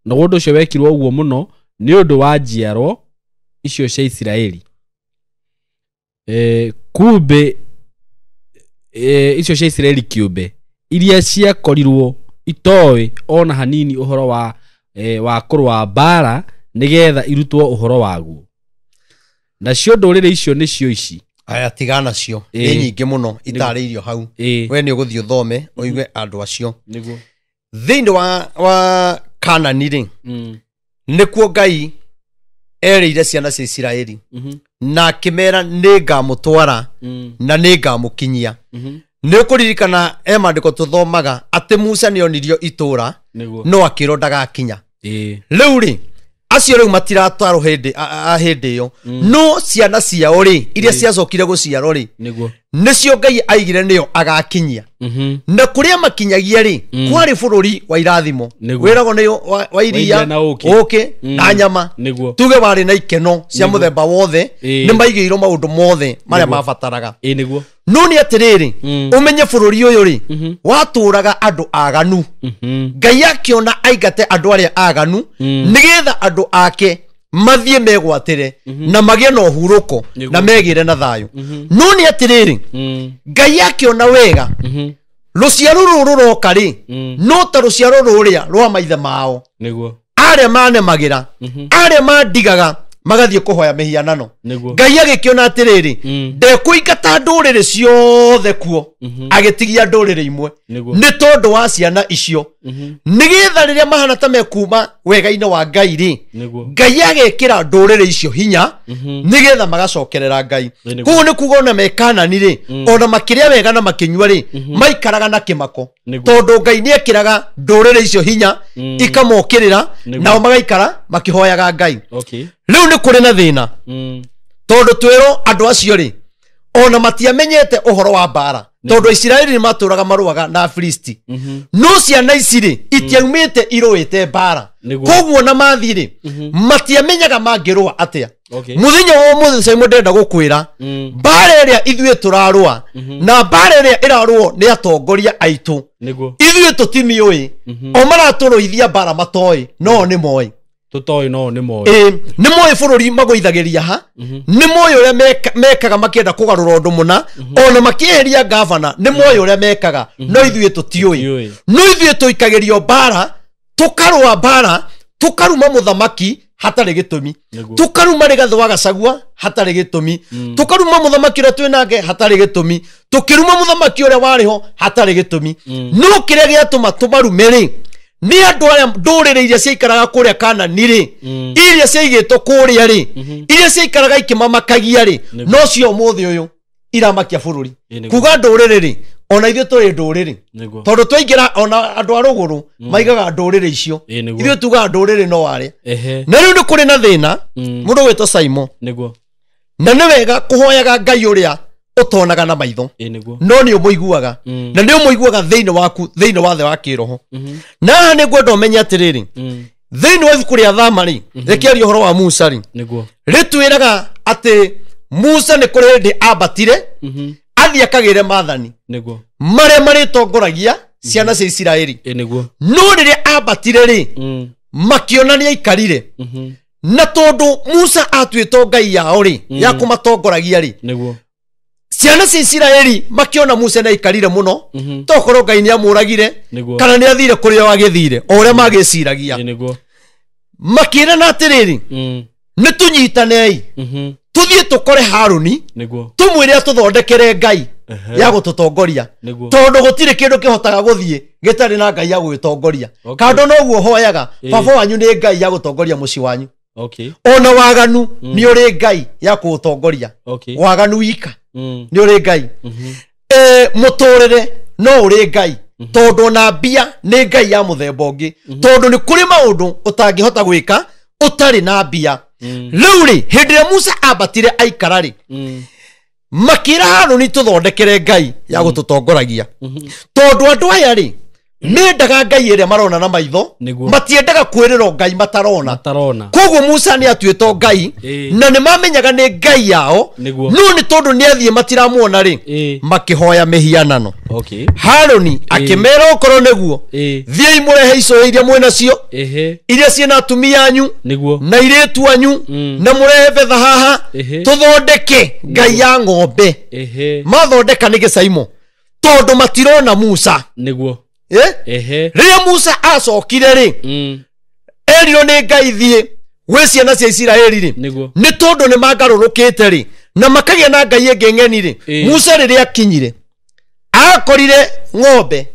naguo ũndũ ũcio wekirwo ũguo mũno nĩ ũndũ wa njiarwo icio cia Isiraeli. Kumbe icio cia Isiraeli kĩũmbe iria ciakorirwo itoĩ ona hanini ũhoro wa kũrũa mbaara nĩgetha irutwo ũhoro waguo. Nacio ndũrĩrĩ icio nĩcio ici. Aya, tigana cio nĩ nyingĩ mũno itarĩirio hau. We nĩ ũgũthiĩ ũthome ũigue andũ acio. Thĩinĩ wa Kanani rĩ, nĩkuo Ngai erĩire ciana cia Isiraeli, na akĩmera nĩ ngamũtwara na nĩ ngamũkinyia. Nĩ ũkũririkana e maandĩko tũthomaga atĩ Musa nĩ onirio itũra no akĩrwo ndagakinya. Rĩu rĩ, Acio rĩu matiratarwo hĩndĩ a hĩndĩ ĩyo. No ciana ciao rĩ, iria ciacokire gũciarwo rĩ, nĩcio Ngai aigire nĩo agakinyia. Na kũrĩa makinyagia rĩ, kwarĩ bũrũri wa irathimo. Wĩragwo nĩ wa iria, ũkĩ na nyama. Tuge warĩ na ikeno cia mũthemba wothe, nĩ maigĩirwo maũndũ mothe marĩa mabataraga. No nĩ atĩrĩrĩ, ũmenye bũrũri ũyũ rĩ, watũraga andũ aganu. Ngai akĩona aingate andũ arĩa aganu, nĩgetha andũ ake mathiĩ megwatĩre na magĩe na ũhurũko na megĩre na thayũ. No nĩ atĩrĩrĩ, Ngai akĩona wega rũciaro rũrũ rũroka rĩ, no ta rũciaro rũrĩa rwa maithe mao. Arĩa manemagĩra, arĩa mandigaga magathiĩ kũhoya mĩhianano. Ngai agĩkĩona atĩrĩrĩ, ndekũingata ndũrĩrĩ ciothe kuo, agĩtigia ndũrĩrĩ imwe nĩ tondũ wa ciana icio, nĩgetha rĩrĩa mahana ta mekuma wega-inĩ wa Ngai rĩ, Ngai agekĩra ndũrĩrĩ icio hinya nĩgetha magacokerera Ngai. Koguo nĩ kuga ona me Kanani rĩ, ona makĩrĩa wega na makĩnyua rĩ, maikaraga na kĩmako, tondũ Ngai nĩekĩraga ndũrĩrĩ icio hinya ikamokĩrĩra, nao magaikara makĩhoyaga Ngai. Rĩu nĩ kũrĩ na thĩna, tondũ twĩrwo andũ acio rĩ, ona matiamenyete ũhoro wa mbara, tondũ Isiraeli nĩ matũraga marũaga na Afilisti. No ciana ici rĩ, itiaumĩte irũĩte mbara. Koguo na mathiĩ rĩ, matiamenyaga mangĩrũa atĩa. Mũthenya wa ũmũthĩ Simon ndĩrenda gũkwĩra, mbara ĩrĩa ithuĩ tũrarũa na mbara ĩrĩa ĩrarũo nĩ atongoria aitũ, ithuĩ tũtimiũĩ, o maratũrũithia mbara matoĩ, no nĩ moĩ. Tũtoĩ no nĩ moĩ. Nĩ moĩ bũrũri magũithagĩria ha, nĩ moĩ ũrĩa mekaga makĩenda kũgarũra ũndũ mũna, ona makĩeheria gavana nĩ moĩ ũrĩa mekaga, no ithuĩ tũtiũĩ. No ithuĩ tũikagĩrio mbara, tũkarũa mbara, tũkaruma mũthamaki hatarĩ gĩtũmi, tũkaruma Rigathĩ wa Gachagua hatarĩ gĩtũmi, tũkaruma mũthamaki ũrĩa twĩ nake hatarĩ gĩtũmi, tũkĩruma mũthamaki ũrĩa warĩ ho hatarĩ gĩtũmi. No kĩrĩa gĩatũma tũmarume rĩ, nĩ andũ arĩa ndũrĩrĩ iria ciaikaraga kũrĩa Kanani rĩ, iria ciaigĩtwo kũrĩa rĩ, iria ciaikaraga ikĩmamakagia rĩ, no cio ũmũthĩ ũyũ iramakia bũrũri. Kuga ndũrĩrĩ rĩ, ona ithuĩ tũrĩ ndũrĩrĩ, tondũ twaingĩra ona andũ a rũgũrũ maigaga ndũrĩrĩ icio, ithuĩ tugaga ndũrĩrĩ no arĩa. Na rĩu nĩ kũrĩ na thĩna, mũndũ wĩtwo Simon. Na nĩ wega kũhoyaga Ngai ũrĩa ũtonaga na maitho, no nĩ ũmũiguaga, na nĩ ũmũiguaga thĩinĩ waku, thĩinĩ wa thĩ wa kĩroho. Na haha nĩ ngwenda ũmenye atĩrĩrĩ, thĩinĩ wa ibuku rĩa Thama rĩ, rĩkĩaria ũhoro wa Musa rĩ, rĩtwĩraga atĩ Musa nĩ kũrĩ hĩndĩ ambatire athiĩ akagĩre maathani marĩa marĩtongoragia ciana cia Isiraeli. No rĩrĩa ambatire rĩ, makĩona nĩ aikarire. Na tondũ Musa atuĩtwo Ngai yao rĩ, ya kũmatongoragia rĩ, ciana cia Isiraeli makĩona Musa nĩ aikarire mũno, tokorwo Ngai nĩ amũragire kana nĩ athire kũrĩa agĩthire, o ũrĩa magĩciragia. Makĩrana atĩrĩrĩ, nĩ tũnyitanei, tũthiĩ tũkore Harũni, tũmwĩre atũthondekere Ngai ya gũtũtongoria, tondũ gũtirĩ kĩndũ kĩhotaga gũthiĩ gĩtarĩ na Ngai ya gũgĩtongoria. Kando noguo hoyaga, baba wanyu nĩ Ngai ya gũtongoria mũciĩ wanyu. Ona waganu nĩ ũrĩ Ngai ya kũũtongoria. Waganu wika nĩ ũrĩ Ngai. Mũtũrĩre no ũrĩ Ngai, tondũ ona mbia nĩ Ngai ya mũthemba ũngĩ, tondũ nĩ kũrĩ maũndũ ũtangĩhota gwĩka ũtarĩ na mbia. Rĩu rĩ, hĩndĩ ĩrĩa Musa ambatire aikara rĩ, makĩra Harũni tũthondekere Ngai ya gũtũtongoragia, tondũ andũ aya rĩ mendaga Ngai ĩrĩa marona na maitho, matiendaga kwĩrĩrwo Ngai matarona. Koguo Musa nĩ atuĩtwo Ngai, na nĩ mamenyaga nĩ Ngai yao, no nĩ tondũ nĩ athiĩ matiramuona rĩ, makĩhoya mĩhianano. Harũni akĩmera okorwo nĩguo, thiĩi mũrehe icũhĩ iria mwĩnacio, iria ciĩna atumia anyu na airĩtu anyu, na mũrehe betha haha, tũthondeke Ngai ya ng'ombe. Mathondeka nĩ gĩcaimo, tondũ matirona Musa. Rĩrĩa Musa acokire rĩ, erirwo nĩ Ngai thiĩ gwĩ ciana cia Isiraeli rĩ, nĩ tondũ nĩ mangarũrũkĩte rĩ, na makagĩa na Ngai ĩngĩ ng'eni rĩ, Musa rĩrĩa akinyire akorire ng'ombe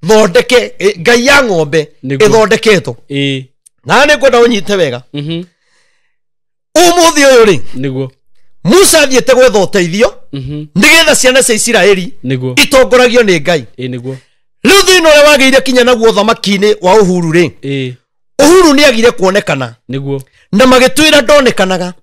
thondeke, Ngai ya ng'ombe ĩthondeketwo. Na nĩ ngwenda ũnyite wega. Ũmũthĩ ũyũ rĩ, Musa athiĩte gwetha ũteithio nĩgetha ciana cia Isiraeli itongoragio nĩ Ngai. Rĩu thĩna ũrĩa wagĩire kinya naguo ũthamaki-inĩ wa Uhuru rĩ, Uhuru nĩ agire kuonekana nĩguo na magĩtwĩra ndonekanaga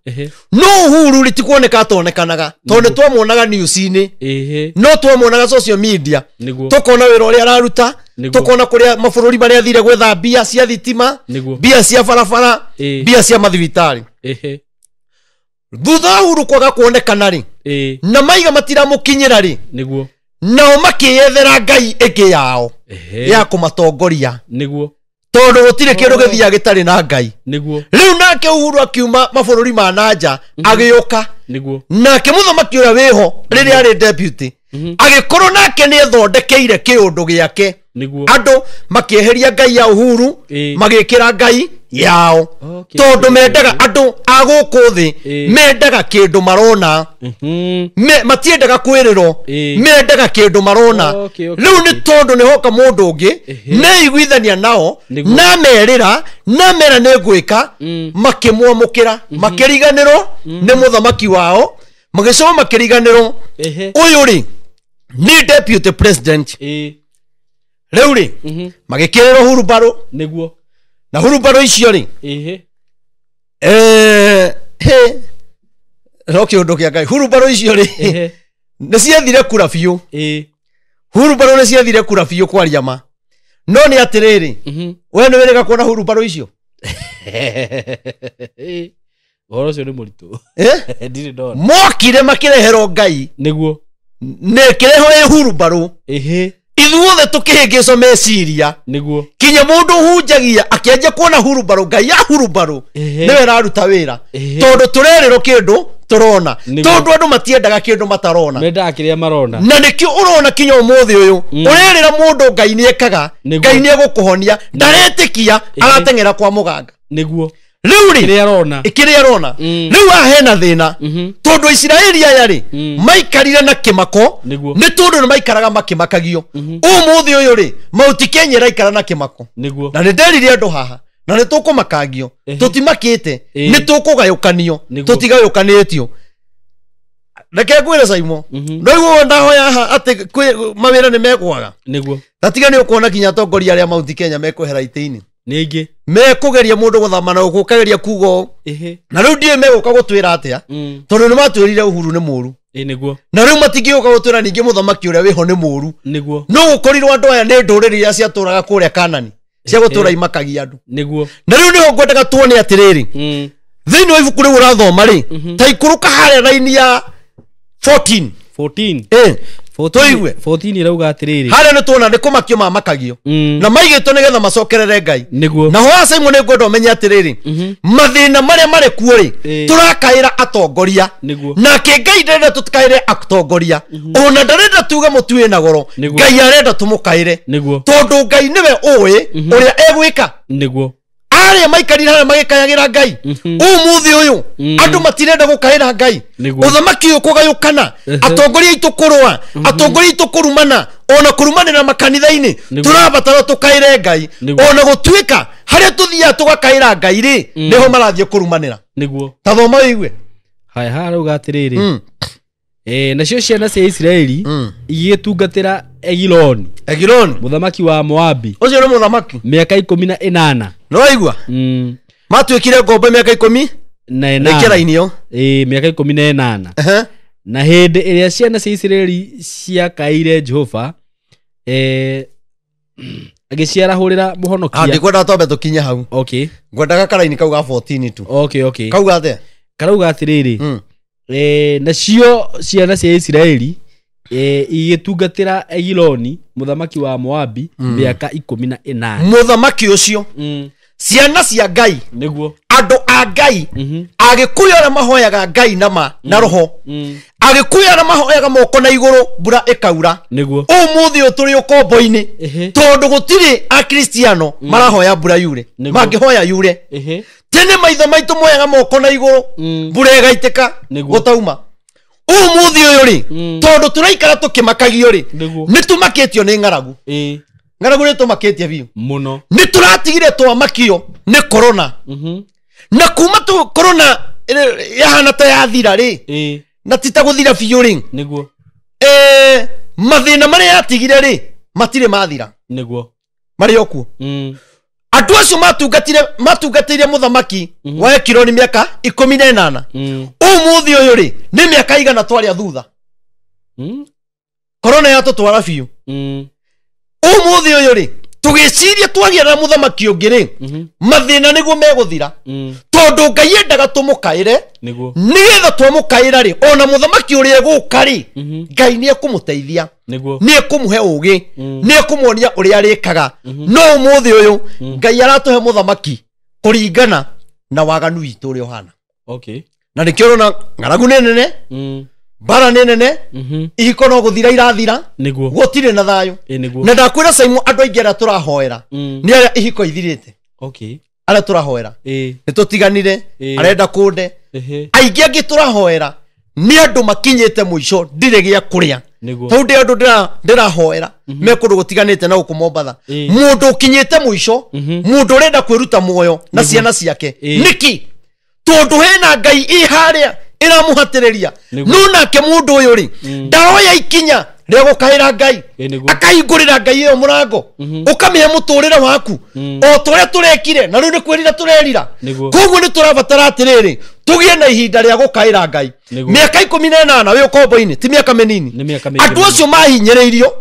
no Uhuru rĩ ti kuoneka atonekanaga tondũ nĩ twamuonaga news-inĩ no twamuonaga social media tũkona wĩra ũrĩa araruta tũkona kũrĩa mabũrũri marĩa athire gwetha mbia cia thitima mbia cia barabara mbia cia mathibitarĩ. Thutha wa Uhuru kwaga kuonekana rĩ na maiga matiramũkinyĩra rĩ nĩguo nao makĩyethera ngai ĩngĩ yao ya kũmatongoria nĩguo tondũ gũtirĩ kĩndũ gĩthiaga gĩtarĩ na ngai nĩguo. Rĩu nake Uhuru akiuma mabũrũri ma nanja agĩũka nĩguo nake mũthamaki ũrĩa wĩho rĩrĩa arĩ deputy agĩkorwo nake nĩ ethondekeire kĩũndũ gĩake nĩguo andũ makĩeheria ngai ya Uhuru magĩkĩra ngai yao tondũ mendaga andũ a gũkũ thĩ mendaga kĩndũ marona matiendaga kwĩrĩrwo mendaga kĩndũ marona. Rĩu nĩ tondũ nĩ hoka mũndũ ũngĩ neiguithania nao namerĩra namera nĩ ngwĩka makĩmwamũkĩra makĩriganĩrwo nĩ mũthamaki wao magĩcoka makĩriganĩrwo ũyũ rĩ nĩ deputy president. Rĩu rĩ magĩkĩrĩrwo hurumbarũ nĩguo na hurumbarũ icio rĩ no kĩũndũ kĩa Ngai hurumbarũ icio rĩ nĩ ciethire kura biũ hurumbarũ nĩ ciethire kura biũ kwaria ma no nĩ atĩrĩrĩ we nĩ wĩrĩga kuona hurumbarũ icio ũhoro ũcio nĩ mũritũ ndirĩ ndona mokire makĩreherwo Ngai nĩguo nĩ kĩreho ĩ hurumbarũ ithuothe tũkĩhĩngĩcwo meciria nĩguo kinya mũndũ ũhunjagia akĩanjia kuona hurumbarũ ngai ya hurumbarũ nĩwe ĩraruta wĩra tondũ tũrerĩrwo kĩndũ tũrona tondũ andũ matiendaga kĩndũ matarona mendaga kĩrĩa marona na nĩkĩo ũrona kinya ũmũthĩ ũyũ ũrerĩra mũndũ ngai nĩekaga ngai nĩegũkũhonia ndaretĩkia arateng'era kwa mũganga nĩguo rĩu rĩ kĩrĩa arona rĩu haha hena thĩna tondũ Isiraeli aya rĩ maikarire na kĩmako nĩ tondũ nĩ maikaraga makĩmakagio ũmũthĩ ũyũ rĩ Mount Kenya ĩraikara na kĩmako na nĩ nderire andũ haha na nĩ tũkũmakangio tũtimakĩte nĩ tũkũgayũkanio tũtigayũkanĩtio reke ngwĩre Saimo no iguo ndahoya haha atĩ mawĩra nĩ mekwaga nĩguo na tiga nĩ ũkuona kinya atongoria arĩa Mount Kenya mekwehera itĩ-inĩ ningĩ mekũgeria mũndũ gũthama na gũkageria kuga ũũ na rĩu ndiũĩ megũka gũtwĩra atĩa tondũ nĩ matwĩrire Uhuru nĩ mũũru nĩguo na rĩu matingĩũka gũtwĩra ningĩ mũthamaki ũrĩa wĩho nĩ mũũru nĩguo no gũkorirwo andũ aya nĩ ndũrĩrĩ iria ciatũraga kũrĩa Kanani cia gũtũra imakagia andũ nĩguo na rĩu nĩho ngwendaga tuone atĩrĩrĩ thĩinĩ wa ibuku rĩu ũrathoma rĩ ta ikũrũka harĩa raini ya 14 tũigue 14 irauga atĩrĩrĩ harĩa nĩ tuona nĩ kũmakio mamakagio na maigĩtwo nĩgetha macokerere Ngai nĩguo na hoya Simon nĩ ngwenda ũmenye atĩrĩrĩ mathĩna marĩa marĩ kuo rĩ tũrakaĩra atongoria nake Ngai ndarenda tũkaĩre atongoria ona ndarenda tuge mũtu wĩna goro Ngai arenda tũmũkaĩre tondũ Ngai nĩwe ũĩ ũrĩa egwĩka nĩguo arĩa maikarire harĩa magĩkayagĩra Ngai ũmũthĩ ũyũ andũ matirenda gũkaĩra Ngai ũthamaki ũyũ kũgayũkana atongoria aitũ kũrũa atongoria aitũ kũrumana ona kũrumanĩra makanitha-inĩ tũrabatara tũkaĩre Ngai ona gũtuĩka harĩa tũthiaga tũgakaĩra Ngai rĩ nĩho marathiĩ kũrumanĩra nĩguo ta thoma wĩigue haya haha rauga atĩrĩrĩ nacio ciana cia Isiraeli igĩtungatĩra Egiloni mũthamaki wa Moabi ũcio nĩ mũthamaki mĩaka 18 no waigua matuĩkire ngombo mĩaka 18 rĩkĩra raini ĩyo mĩaka 18 na hĩndĩ ĩrĩa ciana cia Isiraeli ciakaire Jehova agĩciarahũrĩra mũhonokia ndikwendaga twambe tũkinye hau okay ngwendaga karaini kau ga 14 tu okay kauga atĩa karauga atĩrĩrĩ nacio ciana cia Isiraeli igĩtungatĩra Egiloni mũthamaki wa Moabi mĩaka 18 mũthamaki ũcio ciana cia Ngai nĩguo andũ a Ngai Agĩkũyũ arĩa mahoyaga Ngai nama na roho Agĩkũyũ arĩa mahoyaga moko na igũrũ mbura ĩkaura nĩguo ũmũthĩ ũyũ tũrĩ ũkombo-inĩ tondũ gũtirĩ akristiano marahoya mbura yure mangĩhoya yure tene maitho maitũ moyaga moko na igũrũ mbura ĩgaitĩka gũtauma ũmũthĩ ũyũ rĩ tondũ tũraikara tũkĩmakagio rĩ nĩ tũmakĩtio nĩ ng'aragu ng'aragu nĩ tũmakĩtie biũ mũno nĩ tũratigire twamakio nĩ korona na kuma tu korona yahana ta yathira rĩ na ti ta gũthira biũ rĩ nĩguo mathĩna marĩa yatigire rĩ matirĩ mathira nĩguo marĩ o kuo Andũ acio matungatĩire mũthamaki wa Ekironi mĩaka 18. Ũmũthĩ ũyũ rĩ nĩ mĩaka igana twarĩa thutha. Korona yatũtwara biũ. Ũmũthĩ ũyũ rĩ tũgĩciria twagĩa na mũthamaki ũngĩ rĩ mathĩna nĩguo megũthira. Tondũ Ngai endaga tũmũkaĩre nĩgetha twamũkaĩra rĩ ona mũthamaki ũrĩa egũka rĩ Ngai nĩ ekũmũteithia, nĩ ekũmũhe ũũgĩ, nĩ ekũmuonia ũrĩa arĩkaga. No ũmũthĩ ũyũ Ngai aratũhe mũthamaki kũringana na waganu witũ ũrĩa ũhana. Okay. Na nĩkĩo ũrona ng'aragu nĩ nene, mbara nĩ nene, ihiko no gũthira irathira, gũtirĩ na thayũ. Na ndakwĩra Simon, andũ aingĩ arĩa tũrahoera nĩ arĩa ihiko ithirĩte. Okay. Arĩa tũrahoera nĩ tũtiganire, arenda kũnde. Aingĩ angĩ tũrahoera nĩ andũ makinyĩte mũico, ndirĩ gĩa kũrĩa. Tondũ ndĩ andũ ndĩrahoera me kũndũ gũtiganĩte na gũkũ Mombatha. Mũndũ ũkinyĩte mũico, mũndũ ũrenda kwĩruta muoyo na ciana ciake. Nĩkĩ? Tondũ hena Ngai ĩ harĩa ĩramũhatĩrĩria. No nake mũndũ ũyũ rĩ ndaroya ikinya rĩa gũkaĩra Ngai, akahingũrĩra Ngai ĩyo mũrango, ũkamĩhe mũtũrĩre waku o ta ũrĩa tũrekire na rĩu nĩ kwĩrira tũrerira. Koguo nĩ tũrabatara atĩrĩrĩ tũgĩe na ihinda rĩa gũkaĩra Ngai. Mĩaka 18 wĩ ũkombo-inĩ ti mĩaka mĩnini. Andũ acio mahinyĩrĩirio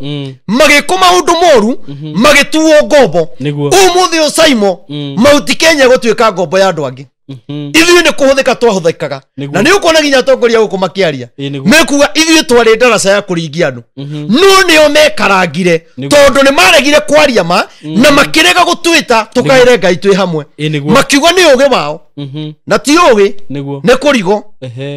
magĩkwo maũndũ moru, magĩtuo ngombo. Ũmũthĩ ũyũ Simon, Mount Kenya gũtuĩka ngombo ya andũ angĩ. Ithuĩ nĩ kũhũthĩka twahũthĩkaga. Na nĩ ũkuona nginya atongoria gũkũ makĩaria mekuga ithuĩ twarĩ ndaraca ya kũringia andũ, no nĩo mekarangire tondũ nĩ maregire kwaria ma na makĩrega gũtwĩta tũkaĩre Ngai twĩ hamwe. Makiuga nĩ ũgĩ wao na ti ũgĩ, nĩ kũrigo.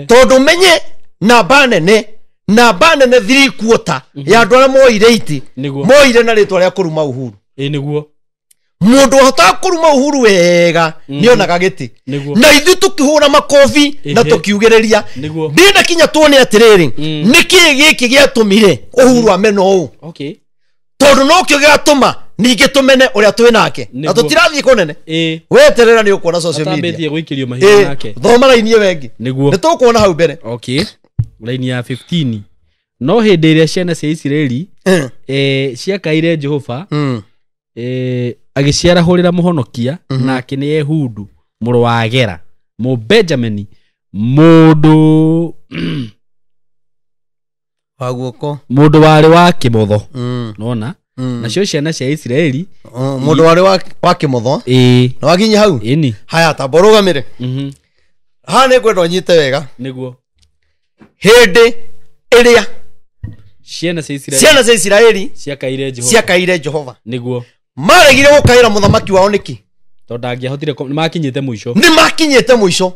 Tondũ menye namba nene, namba nene 3/4 ya andũ arĩa moire itĩ moire na rĩtwa rĩa kũruma Uhuru. Mũndũ ahotaga kũruma Uhuru wega nĩonaga gĩtĩ. Na ithuĩ tũkĩhũra makobi na tũkiugĩrĩria. Ndĩrenda kinya tuone atĩrĩrĩ nĩkĩĩ gĩkĩ gĩatũmire Uhuru amene ũũ. Tondũ nokĩo gĩgatũma ningĩ tũmene ũrĩa twĩ nake. Na tũtirathiĩ kũnene. Weterera nĩ ũkuona social media. Atambĩtie gũikĩrio mahiga nake. Thoma raini ĩyo ĩngĩ. Nĩ tũkuona hau mbere. Okay. Raini ya 15. No hĩndĩ ĩrĩa ciana cia Isiraeli ciakaire Jehova, agĩciarahũrĩra mũhonokia, nake nĩ Ehudu mũrũ wa Gera Mũbenjamini, mũndũ wa guoko, mũndũ warĩ wa kĩmotho. Nona nacio ciana cia Isiraeli, mũndũ warĩ wa kĩmotho. Na wakinya hau. Haya, tamba ũrũgamĩre. Haha nĩ ngwenda ũnyite wega. Nĩguo. Hĩndĩ ĩrĩa ciana cia Isiraeli, ciana cia Isiraeli ciakaire Jehova, ciakaire Jehova. Nĩguo. Maregire gũkaĩra mũthamaki wao nĩkĩ? Tondũ ndangĩahotire, nĩ makinyĩte mũico. Nĩ makinyĩte mũico.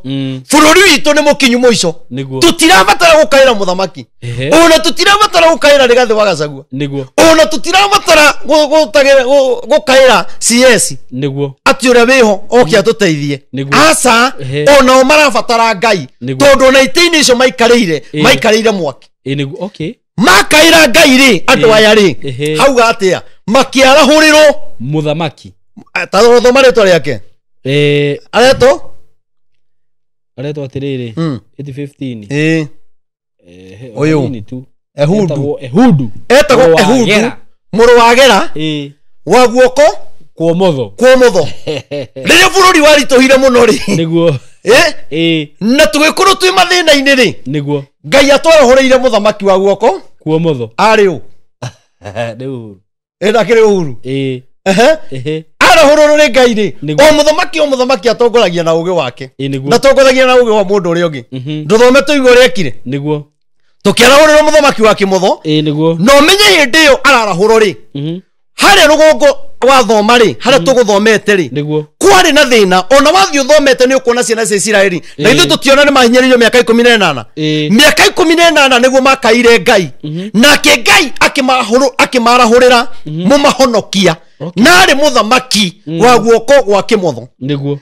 Bũrũri witũ nĩ mũkinyu mũico. Tũtirabatara gũkaĩra mũthamaki. Ona tũtirabatara gũkaĩra Rigathĩ wa Gachagua. Ona tũtirabatara gũkaĩra CS. Atĩ ũrĩa wĩho oke atũteithie. Aca, onao marabatara Ngai. Tondũ ona itĩ-inĩ icio maikarĩire, maikarĩire mwaki. Okay. Makaĩra Ngai rĩ, andũ aya rĩ, hauga atĩa? Makĩarahũrĩrwo mũthamaki. Ta thoma rĩtwa rĩake. Aretwo? Aretwo atĩrĩrĩ, 8:15. Ũyũ. Ehudu. Ehudu. Etagwo Ehudu, mũrũ wa Gera. Wa guoko kwomotho. Kwomotho. Rĩrĩa bũrũri waritũhire mũno rĩ. Nĩguo. Na tũgĩkorwo twĩ mathĩna-inĩ rĩ. Nĩguo. Ngai atwarahũrĩire mũthamaki wa guoko kwomotho. Arĩ ũ? Nĩ Uhuru. Ndakĩrĩ Uhuru. Arahũrũrwo nĩ Ngai rĩ. O mũthamaki, o mũthamaki atongoragia na ũgĩ wake. Ndatongoragia na ũgĩ wa mũndũ ũrĩa ũngĩ. Ndũthome tũigue ũrĩa ekire. Nĩguo. Tũkĩarahũrĩrwo mũthamaki wa kĩmotho. Nĩguo. Na ũmenye hĩndĩ ĩyo ararahũrwo rĩ. Harĩa rũgongo wathoma rĩ, harĩa tũgũthomete rĩ. Nĩguo. Kwarĩ na thĩna, ona wathiĩ ũthomete nĩ ũkuona ciana cia Isiraeli. Na ithuĩ tũtiona nĩ mahinyĩrĩirio mĩaka 18. Mĩaka 18 nĩguo makaire Ngai. Nake Ngai akĩmarahũrĩra mũmahonokia. Na arĩ mũthamaki wa guoko gwa kĩmotho. Nĩguo.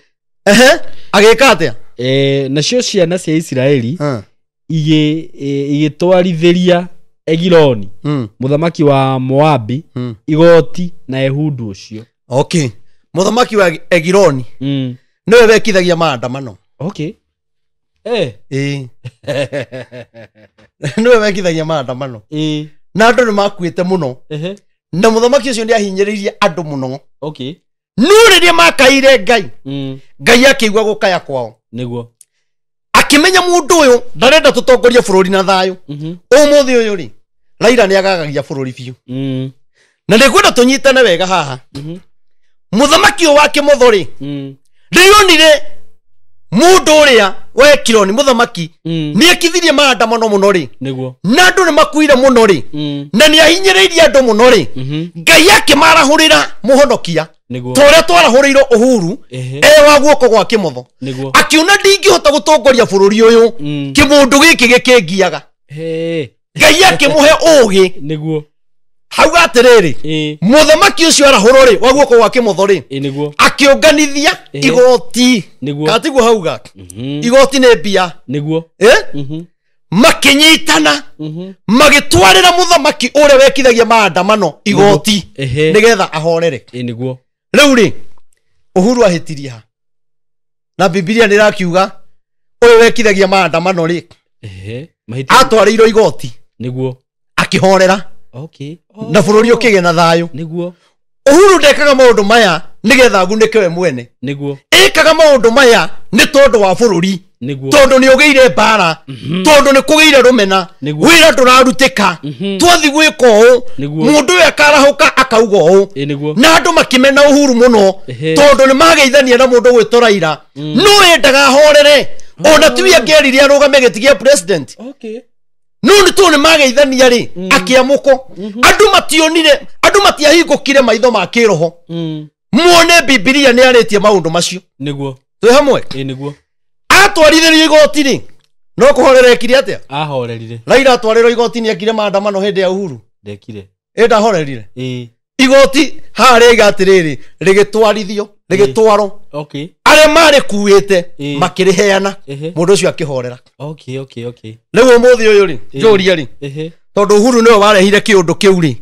Agĩka atĩa? Nacio ciana cia Isiraeli igĩtwarithĩria Egiloni, mũthamaki wa Moabi, igoti na Ehudu ũcio. Okay. Mũthamaki wa Egiloni nĩwe wekithagia maandamano. Okay. Nĩwe wekithagia maandamano. Na andũ nĩ makuĩte mũno. Na mũthamaki ũcio nĩ ahinyĩrĩirie andũ mũno. Okay. No rĩrĩa makaire Ngai, Ngai akĩigua gũkaya kwao. Nĩguo. Akĩmenya mũndũ ũyũ ndarenda tũtongorie bũrũri na thayũ. Ũmũthĩ ũyũ rĩ, Raila nĩ agagagia bũrũri biũ. Na nĩngwenda tũnyitane wega haha. Mũthamaki ũyũ wa kĩmotho rĩ, rĩrĩa onire mũndũ ũrĩa wekirwo nĩ mũthamaki nĩ ekithirie maandamano mũno rĩ, Nĩguo. na andũ nĩ makuire mũno rĩ, na nĩ ahinyĩrĩirie andũ mũno rĩ, Ngai akĩmarahũrĩra mũhonokia Nĩguo. ta ũrĩa twarahũrĩirwo Uhuru e wa guoko gwa kĩmotho. Nĩguo. Akiona ndingĩhota gũtongoria bũrũri ũyũ, kĩmũndũ gĩkĩ gĩkĩngiaga. Ngai akĩmũhe ũgĩ. Nĩguo. Hauga atĩrĩrĩ, mũthamaki ũcio arahũrwo rĩ, wa guoko gwa kĩmotho rĩ, Nĩguo. akĩũnganithia igoti. Nĩguo. Kana tiguo hauga? Igoti nĩ mbia. Nĩguo. Makĩnyitana, magĩtwarĩra mũthamaki ũrĩa wekithagia maandamano igoti nĩgetha ahorere. Nĩguo. Rĩu rĩ, Uhuru ahĩtirie ha? Na Bibilia nĩ ĩrakiuga ũyũ wekithagia maandamano rĩ, atwarĩirwo igoti. Nĩguo. Akĩhorera. Okay. Na bũrũri ũkĩgĩa na thayũ. Nĩguo. Uhuru ndekaga maũndũ maya nĩgetha agunĩke we mwene. Nĩguo. Ĩkaga maũndũ maya nĩ tondũ wa bũrũri. Nĩguo. Tondũ nĩ ũgĩire mbara, tondũ nĩ kũgĩire rũmena, Nĩguo. wĩra ndũrarutĩka, twathi gwĩka ũũ, Nĩguo. mũndũ ũyũ akarahũka akauga ũũ. Nĩguo. Na andũ makĩmena Uhuru mũno tondũ nĩ mageithania na mũndũ gwĩtwo Raila. No endaga ahorere, ona tiwe angĩerire arũgame gĩtĩ gĩa president. Okay. No nĩ tondũ nĩ mageithania rĩ, akĩamũkwo. Andũ mationire, andũ matiahingũkire maitho ma kĩroho muone Bibilia nĩ arĩtie maũndũ macio. Nĩguo. Twĩ hamwe? Nĩguo. Atwarithĩrio igoti rĩ, no kũhorera ekire atĩa? Ahorerire. Raila atwarĩrwo igoti nĩ ekire maandamano hĩndĩ ya Uhuru. Ndekire. Ĩ ndahorerire. Igoti haha rĩaiga atĩrĩrĩ, rĩgĩtwarithio, rĩgĩtwarwo. Okay. Arĩa marĩkuĩte makĩrĩheana, mũndũ ũcio akĩhorera. Okay, okay, okay. Rĩu ũmũthĩ ũyũ rĩ, njũrie rĩ, tondũ Uhuru nĩwe warehire kĩũndũ kĩu rĩ,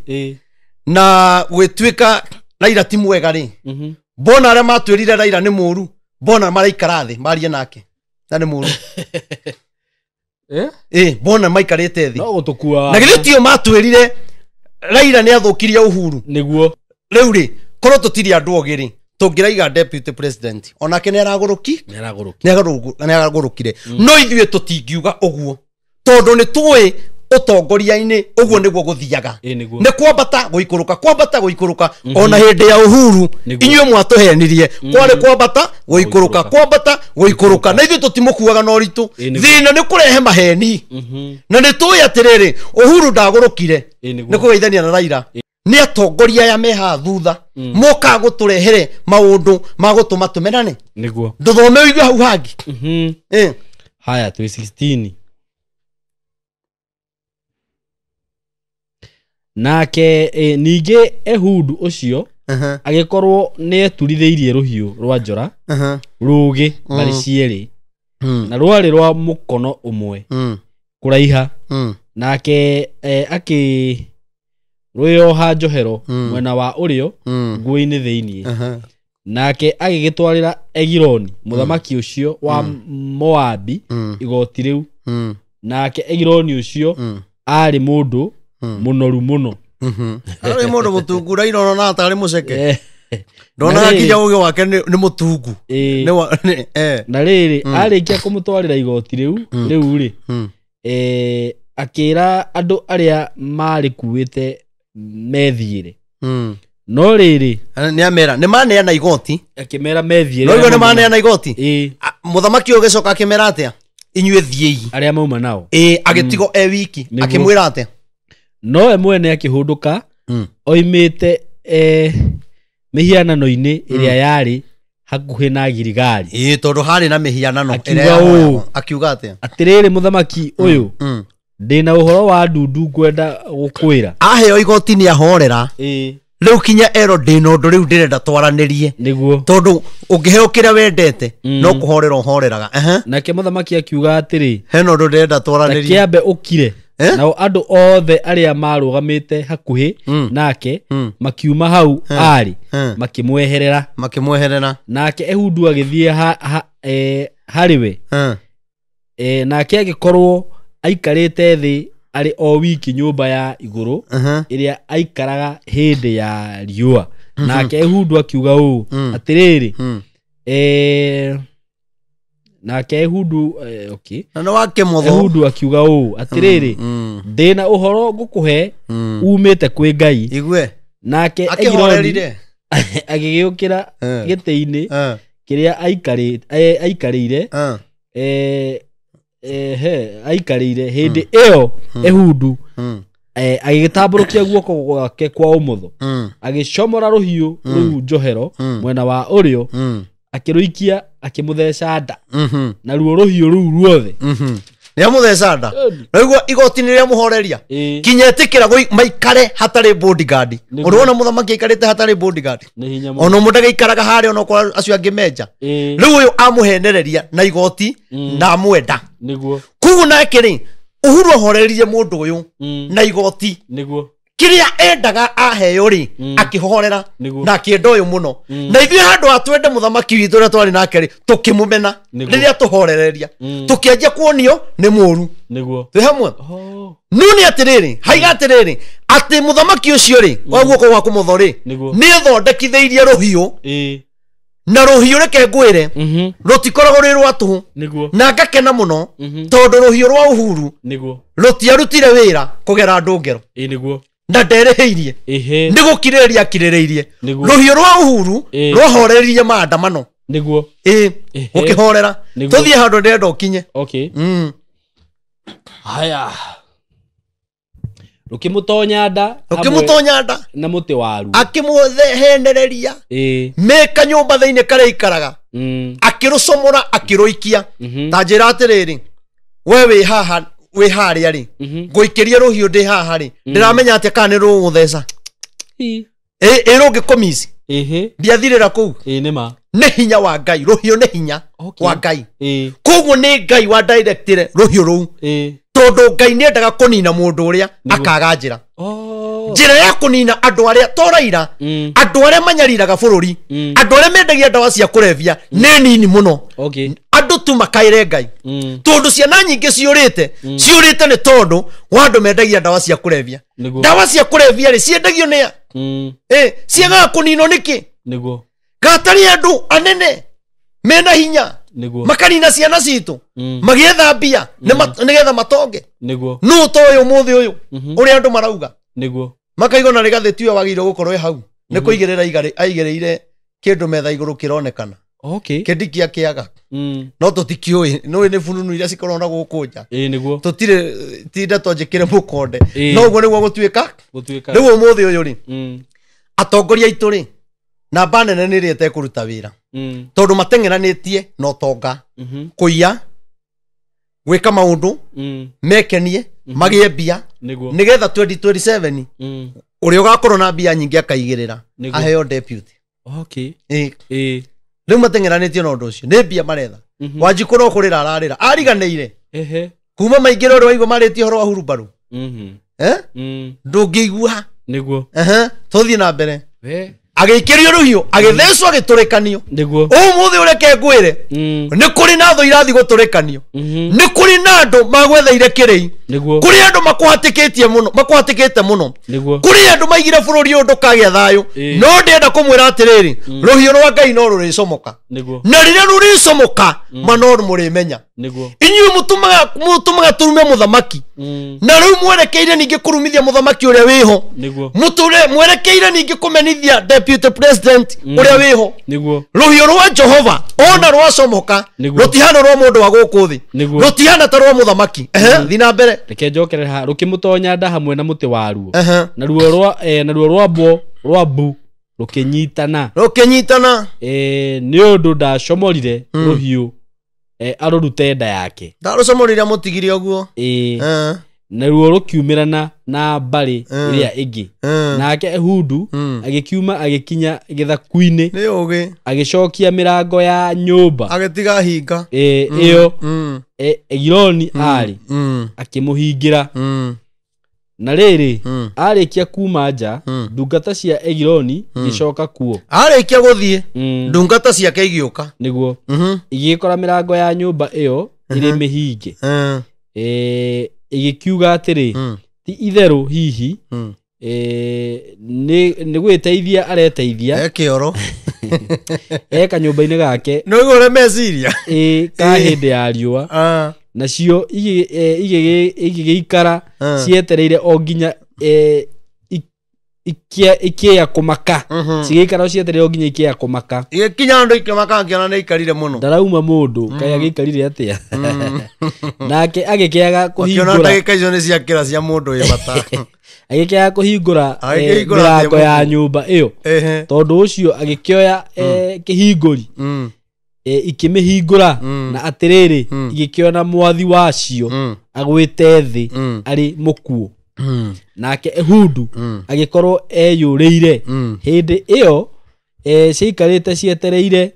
na gwĩtuĩka Raila ti mwega rĩ, mbona arĩa matwĩrire Raila nĩ mũru, mbona maraikara thĩ marie nake na nĩ mũru? Mbona maikarĩte thĩ? No gũtũkua. Na githĩ tio matwĩrire Raila nĩ athũkirie Uhuru? Nĩguo. Rĩu rĩ, korwo tũtirĩ andũ ogĩ rĩ, tũngĩraiga deputy president onake nĩ aragũrũki, Nĩ aragũrũki. nĩ aragũrũkire. No ithuĩ tũtingiuga ũguo tondũ nĩ tũĩ ũtongoria-inĩ ũguo nĩguo gũthiaga. Nĩguo. Nĩ kwambata gũikũrũka, kwambata gũikũrũka. Ona hĩndĩ ya Uhuru inyuĩ mwatũhenirie, kwarĩ kwambata gũikũrũka, kwambata gũikũrũka, na ithuĩ tũtimũkuaga na ũritũ. Thĩna nĩ kũrehe maheni. Na nĩ tũĩ atĩrĩrĩ, Uhuru ndagũrũkire nĩ kũgeithania na Raila. Nĩ atongoria aya me haha thutha mokaga gũtũrehere maũndũ ma gũtũma tũmenane. Nĩguo. Ndũthome ũigue hau hangĩ. Haya, twĩ 16. Nake ningĩ Ehudu ũcio agĩkorwo nĩ eturithĩirie rũhiũ rwa njora rũũgĩ mbarĩ cierĩ, na rwarĩ rwa mũkono ũmwe kũraiha. Nake akĩrwĩoha njohero mwena wa ũrĩo nguo-inĩ thĩinĩ. Nake agĩgĩtwarĩra Egiloni mũthamaki ũcio wa Moabi igoti rĩu. Nake Egiloni ũcio aarĩ mũndũ mũnoru mũno. Arĩ mũndũ mũtungu, Raila ona atarĩ mũceke. Ndonaga kinya ũgĩ wake nĩ mũtungu. Na rĩrĩ, arĩkia kũmũtwarĩra igoti rĩu rĩu rĩ, akĩra andũ arĩa marĩkuĩte methiĩre. No rĩrĩ, nĩ amera nĩ maneana igoti, akĩmera methiĩre. No nĩ maneana igoti. Mũthamaki ũyũ ũgĩcoka akĩmera atĩa? Inyuĩ thiĩi. Arĩa mauma nao. Agĩtigwo e wiki, akĩmwĩra atĩa? Nowe mwene akĩhũndũka oimĩte mĩhianano-inĩ ĩrĩa yarĩ hakuhĩ na Giligali. Tondũ harĩ na mĩhianano Akiuga ũũ. Akiuga atĩa? Atĩrĩrĩ mũthamaki ũyũ, ndĩna ũhoro wa ndundu ngwenda gũkwĩra. Aheo igoti nĩ ahorera. Rĩu kinya ero ndĩna ũndũ rĩu ndĩrenda twaranĩrie. Nĩguo. Tondũ ũngĩheo kĩrĩa wendete, no kũhorera ũhoreraga. Nake mũthamaki akiuga atĩrĩ, hena ũndũ ndĩrenda twaranĩrie. Kĩambe ũkire. Nao andũ othe arĩa marũgamĩte hakuhĩ nake makiuma hau arĩ, makĩmweherera. Makĩmweherera. Nake Ehudu agĩthiĩ harĩ we. Nake agĩkorwo aikarĩte thĩ arĩ o wiki nyũmba ya igũrũ ĩrĩa aikaraga hĩndĩ ya riũa. Nake Ehudu akiuga ũũ, atĩrĩrĩ, nake Ehudu okay. Na nĩ wa kĩmotho. Ehudu akiuga ũũ, atĩrĩrĩ, ndĩna ũhoro ngũkũhe umĩte kwĩ Ngai. Igue. Nake Egiloni agĩgĩũkĩra gĩtĩ-inĩ kĩrĩa aikarĩire, aikarĩire hĩndĩ ĩyo Ehudu agĩgĩtambũrũkia guoko gwake kwa ũmotho, agĩcomora rũhiũ rũu njohero mwena wa ũrĩo, akĩrũikia akĩmũtheca nda. Naruo rũhiũ rũu ruothe Nĩ amũtheca nda. Naigua igoti nĩ rĩamũhoreria. Kinya ĩtĩkĩra maikare hatarĩ bodyguard. Ũrona mũthamaki aikarĩte hatarĩ bodyguard. Ona mũndũ agĩikaraga harĩa onokorwo acio angĩ menja. Rĩu ũyũ amũhenereria na igoti na amwenda. Nĩguo. Koguo nake rĩ, Uhuru ahoreririe mũndũ ũyũ na igoti. Nĩguo. Kĩrĩa endaga aheo rĩ, akĩhorera na akĩenda ũyũ mũno. Na ithuĩ handũ ha twende mũthamaki witũ ũrĩa twarĩ nake rĩ, tũkĩmũmena rĩrĩa tũhorereria. Tũkĩanjia kuonio nĩ mũũru. Nĩguo. Twĩ hamwe? No nĩ atĩrĩrĩ, haiga atĩrĩrĩ, atĩ mũthamaki ũcio rĩ, wa guoko gwa kũmotho rĩ, nĩ ethondekithĩirie rũhiũ. Na rũhiũ reke ngwĩre, rũtikoragwo rwĩ rwa tũhũ. Na ngakena mũno, tondũ rũhiũ rwa Uhuru rũtiarutire wĩra kũgera ndũngero. Nĩguo. Na nderĩhĩirie. Nĩ gũkirĩrĩria akirĩrĩirie. Rũhiũ rwa Uhuru rwahoreririe maandamano. Nĩguo. Gũkĩhorera. Tũthiĩ handũ ndĩrenda ũkinye. Okay. Haya. Rũkĩmũtonya nda. Rũkĩmũtonya nda. Na mũtĩ waruo. Akĩmũhenereria. Me kanyũmba thĩinĩ karĩa aikaraga. Akĩrũcomora akĩrũikia. Ta njĩra atĩrĩrĩ, we wĩ haha wĩ harĩa rĩ, ngũikĩrie rũhiũ ndĩ haha rĩ, ndĩramenya atĩa kana nĩ rũgũtheca. Ĩ rũngĩkũmici. Ndiathirĩra kũu. Nĩ hinya wa Ngai, rũhiũ nĩ hinya wa Ngai. Koguo nĩ Ngai wa directire rũhiũ rũu. Tondũ Ngai nĩendaga kũnina mũndũ ũrĩa akaga njĩra. Njĩra ya kũnina andũ arĩa to Raila, andũ arĩa manyariraga bũrũri, andũ arĩa mendagia ndawa cia kũrebia nĩ nini mũno. Andũ tu makaĩre Ngai. Tondũ ciana nyingĩ ciũrĩte, ciũrĩte nĩ tondũ wa andũ mendagia ndawa cia kũrebia. Ndawa cia kũrebia rĩ, ciendagio nĩ a? Ciagaga kũninwo nĩkĩ? Nĩguo. Gatarĩ andũ anene mena hinya. Makanina ciana citũ, magĩetha mbia nĩgetha matonge. Nĩguo. Nũ ta ũyũ ũmũthĩ ũyũ ũrĩa andũ marauga. Nĩguo. Makaigua na Rigathĩ tiwe wagĩrĩirwo gũkorwo e hau. Nĩ kũigĩrĩra aigĩrĩire kĩndũ metha igũrũ kĩronekana. Kĩndikia kĩaga. No tũtikĩũĩ, nĩũĩ nĩ bununu iria cikoragwo na gũkũ nja. Nĩguo. Tũtirĩ ti ndeto njĩkĩre mũkonde. No ũguo nĩguo gũtuĩka. Rĩu ũmũthĩ ũyũ rĩ, atongoria aitũ rĩ, namba nene nĩ ĩrĩa ĩtekũruta wĩra. Tondũ mateng'eranĩtie na ũtonga, kũiya, gwĩka maũndũ, mekenie, magĩe mbia, nĩgetha 2027 ũrĩa ũgakorwo na mbia nyingĩ akaigĩrĩra, aheo deputy. Rĩu mateng'eranĩtie na ũndũ ũcio, nĩ mbia maretha. Wanjikũ no kũrĩra ararĩra, ariganĩire. Kuma maingĩra ũrĩa waigua marĩtie ũhoro wa hurumbarũ. Ndũngĩigua. Nĩguo. Tũthiĩ na mbere. Agĩikĩrio rũhiũ, agĩthecwo agĩtũrĩkanio. Nĩguo. Ũmũthĩ ũreke ngwĩre, nĩ kũrĩ na thũ irathiĩ gũtũrĩkanio. Nĩ kũrĩ na andũ magwetheire kĩrĩi. Nĩguo. Kũrĩ andũ makũhatĩkĩtie mũno, makũhatĩkĩte mũno. Nĩguo. Kũrĩ andũ maigire bũrũri ũyũ ndũkagĩa thayũ. No ndĩrenda kũmwĩra atĩrĩrĩ, rũhiũ rwa Ngai no rũrĩcomoka. Nĩguo. Na rĩrĩa rũrĩcomoka, ma no mũrĩmenya. Nĩguo. Inyuĩ mũtũmaga tũrume mũthamaki. Na rĩu mwerekeire ningĩ kũrumithia mũthamaki ũrĩa wĩho. Nĩguo. Mwerekeire ningĩ kũmenithia deputy president ũrĩa wĩho. Nĩguo. Rũhiũ rwa Jehova ona rwacomoka, rũtihana rwa mũndũ wa gũkũ thĩ. Rũtihana ta rwa mũthamaki. Thiĩ na mbere. Reke njokere haha, rũkĩmũtonya nda hamwe na mũtĩ waruo. Naruo rwa naruo rwambo rwambu rũkĩnyitana. Rũkĩnyitana. Nĩ ũndũ ndacomorire rũhiũ arũrute nda yake. Ndarũcomorire mũtigire ũguo. Naruo rũkiumĩrana na mbarĩ ĩrĩa ĩngĩ. Nake Ehudu agĩkiuma agĩkinya gĩthaku-inĩ. Nĩ ũgĩ. Agĩcokia mĩrango ya nyũmba. Agĩtiga hinga. Ĩyo Egiloni arĩ. Akĩmũhingĩra. Na rĩrĩ, arĩkia kuma nja, ndungata cia Egiloni igĩcoka kuo. Arĩkia gũthiĩ, ndungata ciake igĩũka. Nĩguo. Igĩkora mĩrango ya nyũmba ĩyo ĩrĩ mĩhinge. Igĩkiuga atĩrĩ, ti itherũ hihi, Nĩ gwĩteithia areteithia. E kĩoro. E kanyũmba-inĩ gake. Nĩ ũigua ũrĩa meciria. Ka hĩndĩ ya riũa. Nacio igĩgĩikara cietereire o nginya ikĩya kũmaka. Cigĩikara cietereire o nginya ikĩya kũmaka. Igĩkinya andũ ikĩmaka ngĩona nĩ ikarire mũno. Ndarauma mũndũ kaĩ agĩikarire atĩa. Nake agĩkĩaga kũhingũra. Ũkĩona ndagĩka icio nĩ ciakĩra cia mũndũ wĩ bata. Agĩkĩaga kũhingũra mĩrango ya nyũmba ĩyo. Tondũ ũcio agĩkĩoya kĩhingũri. Ikĩmĩhingũra na atĩrĩrĩ igĩkĩona mwathi wacio agwĩte thĩ arĩ mũkuũ. Nake Ehudu agĩkorwo eyũrĩire. Hĩndĩ ĩyo ciaikarĩte cietereire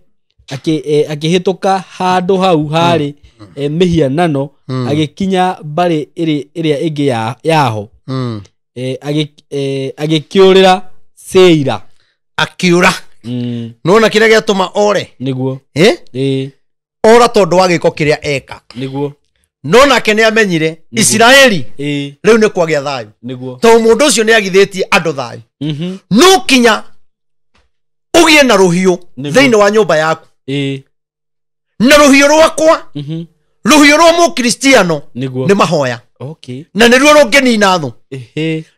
akĩhĩtũka handũ hau harĩ mĩhianano agĩkinya mbarĩ ĩrĩa ĩngĩ yaho. Agĩkĩũrĩra Seira. Akiũra. Nona kĩrĩa gĩatũma ore. Nĩguo. Ora tondũ wa gĩko kĩrĩa eka. Nĩguo. No nake nĩ amenyire Isiraeli rĩu nĩ kwagĩa thayũ. Nĩguo. Tondũ mũndũ ũcio nĩ agithĩtie andũ thayũ. No kinya ũgĩe na rũhiũ thĩinĩ wa nyũmba yaku. Na rũhiũ rwakwa, rũhiũ rwa mũkristiano nĩ mahoya. Okay. Na nĩruo rũngĩnina thũ.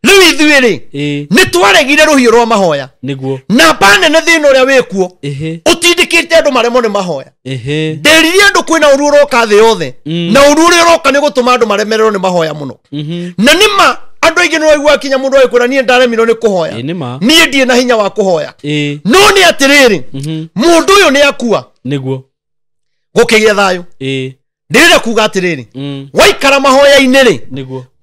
Rĩu ithuĩ rĩ nĩ twaregire rũhiũ rwa mahoya. Nĩguo. Namba nene thĩna ũrĩa wĩkuo ũtindĩkĩte andũ maremwo nĩ mahoya. Ndĩririe andũ kwĩna ũru ũroka thĩ yothe. Na ũru ũrĩa ũroka nĩ gũtũma andũ maremererwo nĩ mahoya mũno. Na nĩma andũ aingĩ nĩ waigua kinya mũndũ agĩkwĩra niĩ ndaremirwo nĩ kũhoya. Niĩ ndirĩ na hinya wa kũhoya. No nĩ atĩrĩrĩ mũndũ ũyũ nĩ akua. Nĩguo. Gũkĩgĩa thayũ. Ndĩrenda kuga atĩrĩrĩ waikara mahoya-inĩ rĩ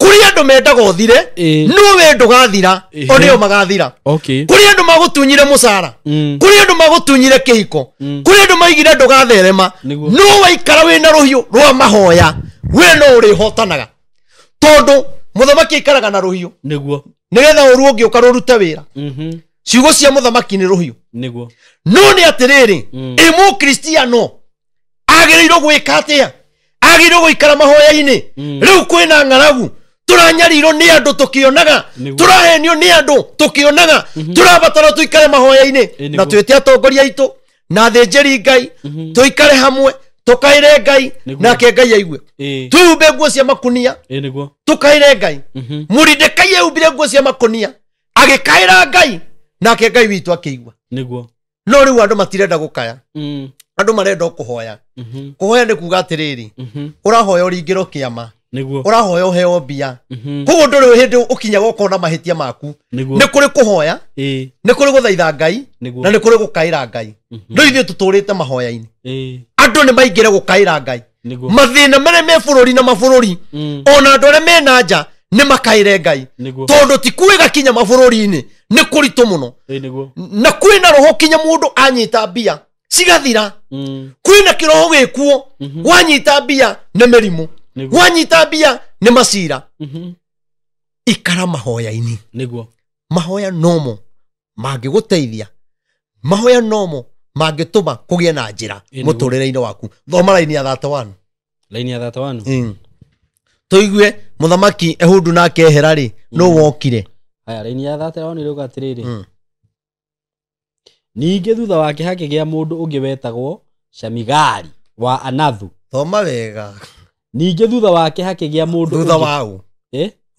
kũrĩ andũ mendaga ũthire no we ndũgathira o nĩo magathira. Kũrĩ andũ magũtunyire mũcara, kũrĩ andũ magũtunyire kĩhiko, kũrĩ andũ maigire ndũgatherema, no waikara wĩna rũhiũ rwa mahoya we no ũrĩhotanaga tondũ mũthamaki aikaraga na rũhiũ. Nĩguo. Nĩgetha ũru ũngĩũka rũrute wĩra. Ciugo cia mũthamaki nĩ rũhiũ. Nĩguo. No nĩ atĩrĩrĩ ĩ mũkristiano agĩrĩirwo gwĩka atĩa? Agĩrĩirwo gũikara mahoya-inĩ. Rĩu kwĩna ng'aragu, tũranyarirwo nĩ andũ tũkĩonaga, tũrahenio nĩ andũ tũkĩonaga, tũrabatara tũikare mahoya-inĩ na twĩte atongoria aitũ na athĩnjĩri Ngai tũikare hamwe tũkaĩre Ngai nake Ngai aigue. Twĩhumbe nguo cia makunia tũkaĩre Ngai. Mũridekai ehumbire nguo cia makunia agĩkaĩra Ngai nake Ngai witũ akĩigua. Nĩguo. No rĩu andũ matirenda gũkaya. Andũ marenda kũhoya. Kũhoya nĩ kuga atĩrĩrĩ ũrahoya ũringĩrwo kĩama. Nĩguo. Ũrahoya ũheo mbia. Koguo ndũrĩ hĩndĩ ũkinyaga ũkona mahĩtia maku. Nĩ kũrĩ kũhoya, nĩ kũrĩ gũthaitha Ngai, na nĩ kũrĩ gũkaĩra Ngai. Rĩu ithuĩ tũtũrĩte mahoya-inĩ. Andũ nĩ maingĩre gũkaĩra Ngai. Mathĩna marĩa me bũrũri na mabũrũri ona andũ arĩa me na nja nĩ makaĩre Ngai. Tondũ ti kwĩga kinya mabũrũri-inĩ nĩ kũritũ mũno. Na kwĩna roho kinya mũndũ anyita mbia cigathira. Kwĩna kĩroho gĩkuo wanyita mbia nĩ mĩrimũ, wanyita mbia nĩ macira. Ikara mahoya-inĩ. Nĩguo. Mahoya nomo mangĩgũteithia, mahoya nomo mangĩtũma kũgĩe na njĩra mũtũrĩre-inĩ waku. Thoma raini ya 31. Raini ya 31. Tũigue mũthamaki Ehudu nake ehera rĩ no wokire. Haya, raini ya 31 ĩrauga atĩrĩrĩ ningĩ thutha wake hakĩgĩa mũndũ ũngĩ wetagwo Shamigari wa Anathu. Thoma wega. Ningĩ thutha wake hakĩgĩa mũndũ thutha wa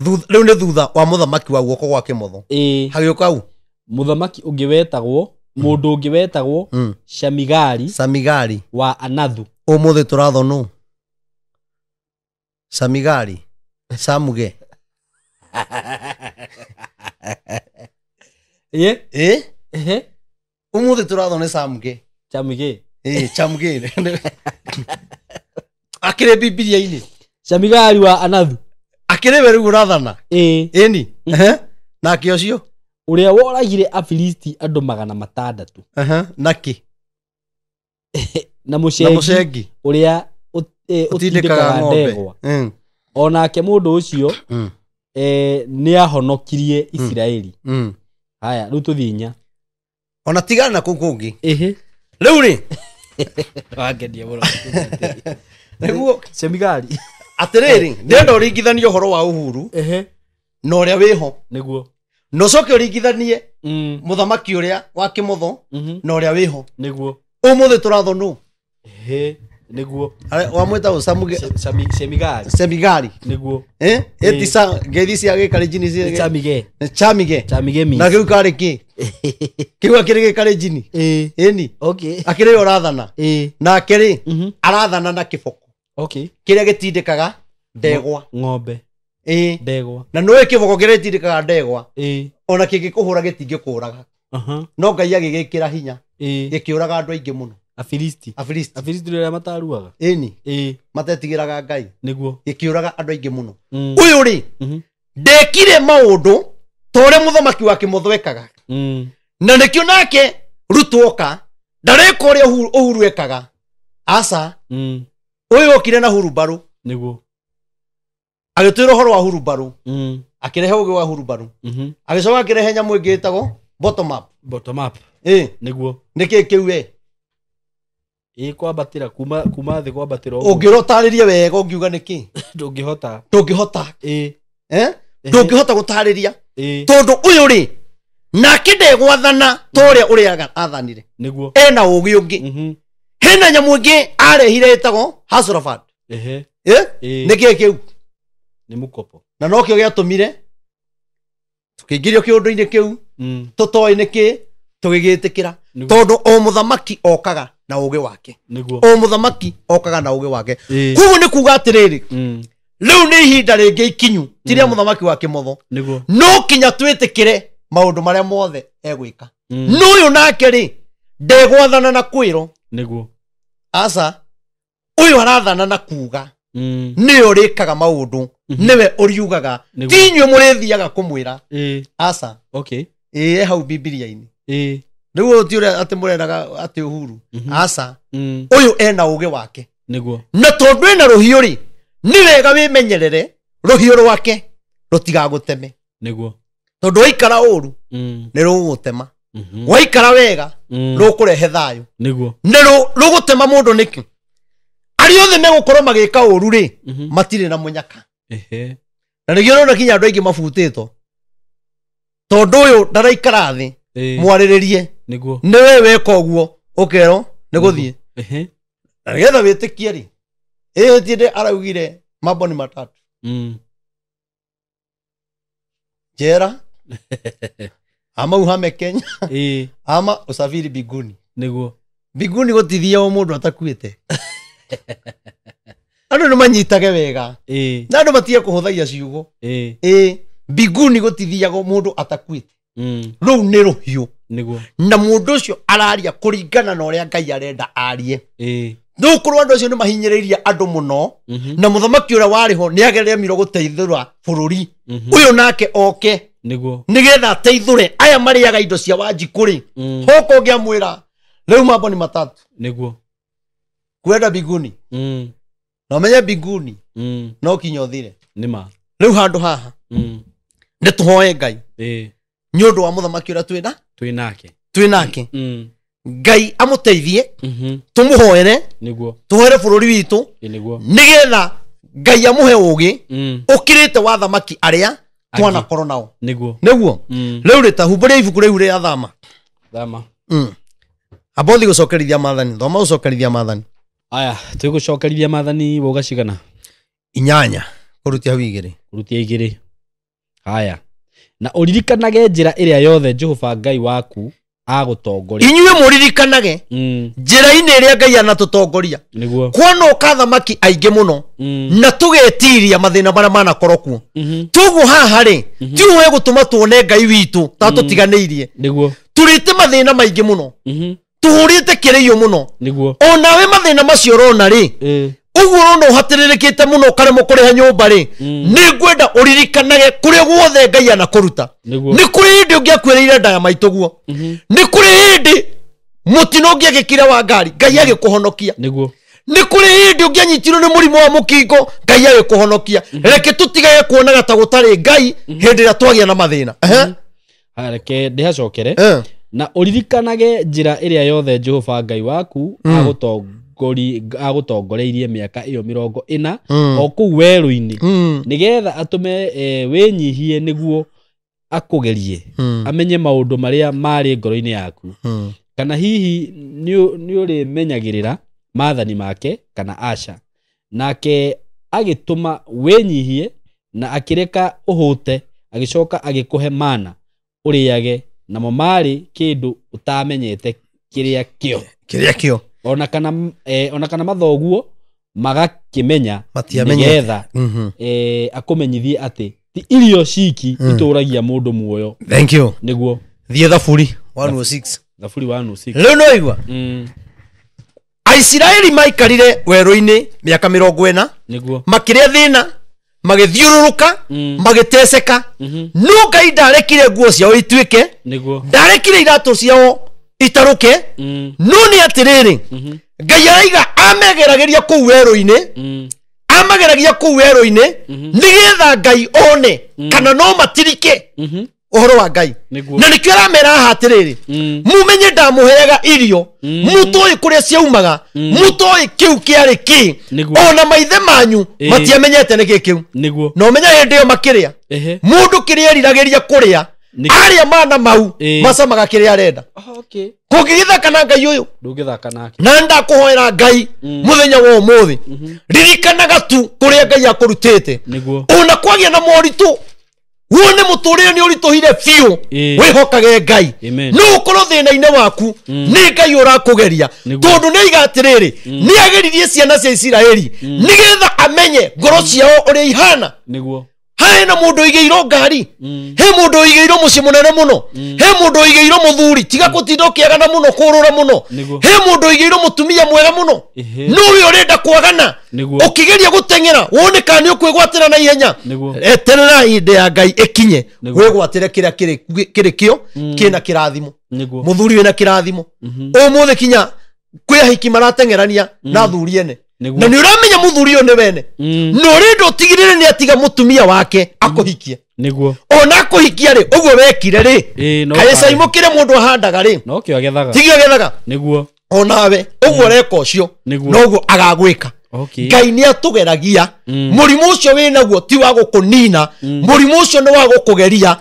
rĩu nĩ thutha wa mũthamaki wa guoko gwa kĩmotho. Hagĩũka u mũthamaki ũngĩ wetagwo mũndũ ũngĩ wetagwo Shamigari. Shamigari wa Anathu. Ũmũthĩ tũrathwo nũ? Shamigari Samuge. Ũmũthĩ tũrathwo nĩ Samuge. Chamuge. Chamuge. Akĩrĩ Bibilia-inĩ. Shamigari wa Anathu. Akĩrĩ we rĩu ũrathana. Ĩni. Nake ũcio ũrĩa woragire Afilisti andũ 600. Naki? Na mũcengi ũrĩa ũtindĩkaga ndegwa. Onake mũndũ ũcio nĩ ahonokirie Isiraeli. Haya, rĩu tũthiĩ inya. Ona tigana na kũu kũngĩ. Rĩu rĩ wangenia mũno. Nĩguo Shamigari. Atĩrĩrĩ, ndĩrenda ũringithanie ũhoro wa Uhuru na ũrĩa wĩho. Nĩguo. Na ũcoke ũringithanie mũthamaki ũrĩa wa kĩmotho na ũrĩa wĩho. Nĩguo. Ũmũthĩ tũrathwo nũ? Nĩguo. Wamwĩta ũ? Semigari. Semigari. Nĩguo. Ĩtisa ngeithi cia gĩkarenjini cia Chamige. Chamige. Chamige mi. Na kĩu karĩ kĩ? Kĩu akĩrĩ gĩkarenjini. Ĩni. Okay. Akĩrĩ we ũrathana. Nake rĩ, arathana na kĩboko. Okay. Kĩrĩa gĩtindĩkaga ndegwa. Ng'ombe. Ndegwa. Na nĩũĩ kĩboko kĩrĩa gĩtindĩkaga ndegwa. Ona kĩngĩkũhũra gĩtingĩkũraga. No Ngai agĩgĩkĩra hinya. Gĩkĩũraga andũ aingĩ mũno. Afilisti. Afilisti. Afilisti rĩrĩa mataruaga. Ĩni. Matetigĩraga Ngai. Nĩguo. Gĩkĩũraga andũ aingĩ mũno. Ũyũ rĩ, ndekire maũndũ ta ũrĩa mũthamaki wa kĩmotho ekaga. Na nĩkĩo nake Ruto oka ndareka ũrĩa Uhuru ekaga. Aca. Ũyũ okire na hurumbarũ. Nĩguo. Agĩtwĩra ũhoro wa hurumbarũ. Akĩrehe ũgĩ wa hurumbarũ. Agĩcoka akĩrehe nyamũ ĩngĩ ĩtagwo bottom up. Bottom up. Nĩguo. Nĩkĩ kĩu we? Kwambatĩra kuma thĩ kwambatĩra ũguo. Ũngĩra ũtarĩrie wega ũngiuga nĩkĩ? Ndũngĩhota. Ndũngĩhota. Ndũngĩhota gũtarĩria. Tondũ ũyũ rĩ, nake ndegwathana ta ũrĩa ũrĩa athanire. Nĩguo. Ena ũgĩ ũngĩ. Hena nyamũ ĩngĩ arehire ĩtagwo Hustler Fund. Nĩkĩ kĩu? Nĩ mũkopo. Na nokĩo gĩatũmire tũkĩingĩrio kĩũndũ-inĩ kĩu, tũtoĩ nĩkĩ, tũgĩgĩtĩkĩra. Tondũ o mũthamaki okaga na ũgĩ wake. Nĩguo. O mũthamaki okaga na ũgĩ wake. Koguo nĩ kuga atĩrĩrĩ, rĩu nĩ ihinda rĩngĩ ikinyu ti rĩa mũthamaki wa kĩmotho. Nĩguo. No kinya twĩtĩkĩre maũndũ marĩa mothe egwĩka. No ũyũ nake rĩ, ndegwathana na kwĩrwo. Nĩguo. Aca. Ũyũ arathana na kuga. Nĩwe ũrĩkaga maũndũ, nĩwe ũriugaga. Ti inyuĩ mũrĩthiaga kũmwĩra. Aca. Okay. Ĩ hau Bibilia-inĩ. Rĩu ũyũ ti ũrĩa atĩ mũrenaga atĩ Uhuru. Aca. Ũyũ ena ũgĩ wake. Nĩguo. Na tondũ ena rũhiũ rĩ, nĩ wega wĩmenyerere rũhiũ rwake rũtigagũteme. Nĩguo. Tondũ waikara ũru, nĩ rũgũgũtema. Waikara wega, rũkũrehe thayũ. Nĩguo. Nĩ rũgũtema mũndũ nĩkĩ? Arĩa othe megũkorwo magĩka ũru rĩ, matirĩ na mũnyaka. Na nĩkĩo ũrona kinya andũ aingĩ mabutĩtwo. Tondũ ũyũ ndaraikara thĩ, mwarĩrĩrie. Nĩguo. Nĩ we weka ũguo, ũkerwo nĩ gũthiĩ. Na nĩgetha wĩtĩkie rĩ, ĩ ti araugire mambo ni matatu. Jera, ama uhame Kenya, ama usafiri biguni. Nĩguo. Biguni gũtithiagwo mũndũ atakuĩte. Andũ nĩ manyitage wega. Na andũ matige kũhũthagia ciugo. Biguni gũtithiagwo mũndũ atakuĩte. Rũu nĩ rũhiũ. Nĩguo. Na mũndũ ũcio araria kũringana na ũrĩa Ngai arenda arie. Rĩu korwo andũ acio nĩ mahinyĩrĩirie andũ mũno, na mũthamaki ũrĩa warĩ ho nĩ ageremirwo gũteithũra bũrũri. Ũyũ nake oke. Nĩguo. Nĩgetha ateithũre aya marĩaga indo cia Wanjikũ rĩ. Hoka ũngĩamwĩra rĩu mambo ni matatu. Nĩguo. Kwenda biguni. Na ũmenye biguni. No kinya ũthire. Nĩma. Rĩu handũ haha. Nĩ tũhoe Ngai. Nĩ ũndũ wa mũthamaki ũrĩa twĩna? Twĩ nake. Twĩ nake. Ngai amũteithie. Tũmũhoere. Nĩguo. Tũhoere bũrũri witũ. Nĩguo. Nĩgetha Ngai amũhe ũgĩ ũkĩrĩte wa thamaki arĩa twanakorwo nao. Nĩguo. Nĩguo. Rĩu rĩ ta humbũria ibuku rĩu rĩa Thama. Thama. Amba ũthiĩ gũcokerithia maathani. Thoma gũcokerithia maathani. Aya, twĩgũcokerithia maathani woga cigana? 8. Kũrutia hau 2. Kũrutia 2. Haya. Na ũririkanage njĩra ĩrĩa yothe Jehova Ngai waku agũtongoria. Inyuĩ mũririkanage njĩra-inĩ ĩrĩa Ngai anatũtongoria. Nĩguo. Kwonoka thamaki aingĩ mũno na tũgetiria mathĩna marĩa manakorwo kuo. Toguo haha rĩ, ti ũũ egũtũma tuone Ngai witũ ta tũtiganĩirie. Nĩguo. Tũrĩte mathĩna maingĩ mũno. Tũhũrĩte kĩrĩio mũno. Nĩguo. Onawe mathĩna macio ũrona rĩ, ũguo ũrona ũhatĩrĩrĩkĩte mũno ũkaremwo kũrĩha nyũmba rĩ, nĩ ngwenda ũririkanage kũrĩa guothe Ngai anakũruta. Nĩ kũrĩ hĩndĩ ũngĩakuĩrĩire nda ya maitũguo. Nĩ kũrĩ hĩndĩ mũtino ũngĩagĩkire wa ngari, Ngai agĩkũhonokia. Nĩguo. Nĩ kũrĩ hĩndĩ ũngĩanyitirwo nĩ mũrimũ wa mũkingo, Ngai agĩkũhonokia. Reke tũtigage kuonaga ta gũtarĩ Ngai hĩndĩ ĩrĩa twagĩa na mathĩna. Haya, reke ndĩhacokere. Na ũririkanage njĩra ĩrĩa yothe Jehova Ngai waku agũtongoreirie mĩaka ĩyo 40 o kũu werũ-inĩ, nĩgetha atũme wĩnyihie nĩguo akũgerie amenye maũndũ marĩa marĩ ngoro-inĩ yaku kana hihi nĩ ũrĩmenyagĩrĩra maathani make kana aca. Nake agĩtũma wĩnyihie na akĩreka ũhũte, agĩcoka agĩkũhe mana ũrĩage, namo marĩ kĩndũ ũtamenyete kĩrĩa kĩo. Kĩrĩa kĩo. Ona kana mathoguo magakĩmenya nĩgetha akũmenyithie atĩ ti irio ciki itũragia mũndũ muoyo. Thank you. Nĩguo. Thiĩ Thaburi 106. Thaburi 106. Rĩu no igua. Aisiraeli maikarire werũ-inĩ mĩaka 40. Nĩguo. Makĩrĩa thĩna, magĩthiũrũrũka, magĩteceka. No Ngai ndarekire nguo ciao ituĩke. Nĩguo. Ndarekire iratũ ciao itarũke. No nĩ atĩrĩrĩ, Ngai araiga amegeragĩria kũu werũ-inĩ, amageragia kũu werũ-inĩ nĩgetha Ngai one kana no matirike ũhoro wa Ngai. Na nĩkĩo aramera haha atĩrĩrĩ, mumenye ndamũheaga irio, mũtoĩ kũrĩa ciaumaga, mũtoĩ kĩu kĩarĩ kĩ, ona maithe manyu matiamenyete nĩkĩ kĩu. Na ũmenye hĩndĩ ĩyo makĩrĩa, mũndũ kĩrĩa eriragĩria kũrĩa, arĩa mana mau macamaga kĩrĩa arenda. Kũngĩgĩthaka na Ngai ũyũ, ndũngĩthaka nake. Na ndakũhoera Ngai mũthenya wa ũmũthĩ, ririkanaga tu kũrĩa Ngai akũrutĩte. Ona kwagĩa na moritũ, wone mũtũrĩre nĩ ũritũhire biũ, wĩhokage Ngai. No ũkorwo thĩna-inĩ waku nĩ Ngai ũrakũgeria, tondũ nĩ aiga atĩrĩrĩ, nĩ ageririe ciana cia Isiraeli nĩgetha amenye ngoro ciao ũrĩa ihana. Nĩguo. He na mũndũ ũigĩirwo ngari, he mũndũ ũigĩirwo mũciĩ mũnene mũno, he mũndũ ũigĩirwo mũthuri, tiga gũtinda ũkĩagana mũno kũrũra mũno, he mũndũ ũigĩirwo mũtumia mwega mũno, no we ũrenda kwagana, ũkĩgeria gũteng'era wone kana nĩ ũkwĩgwatĩra na ihenya. Eterera hĩndĩ ya Ngai ĩkinye, wĩgwatĩre kĩrĩa kĩrĩ kĩo kĩna kĩrathimo. Mũthuri wĩna kĩrathimo. Ũmũthĩ kinya kwĩ ahiki marateng'erania na athuri ene. Na nĩ ũramenya mũthuri ũyũ nĩ wene. Na ũrenda ũtigĩrĩre nĩ atiga mũtumia wake akũhikie. Nĩguo. Ona akũhikia rĩ, ũguo wekire rĩ, kaĩ caimũkĩre mũndũ ahandaga rĩ, no kĩo agethaga. Tigio agethaga. Nĩguo. Onawe ũguo ũreka ũcio, noguo agagwĩka. Ngai nĩ atũgeragia. Mũrimũ ũcio wĩnaguo ti wa gũkũnina, mũrimũ ũcio nĩ wa gũkũgeria,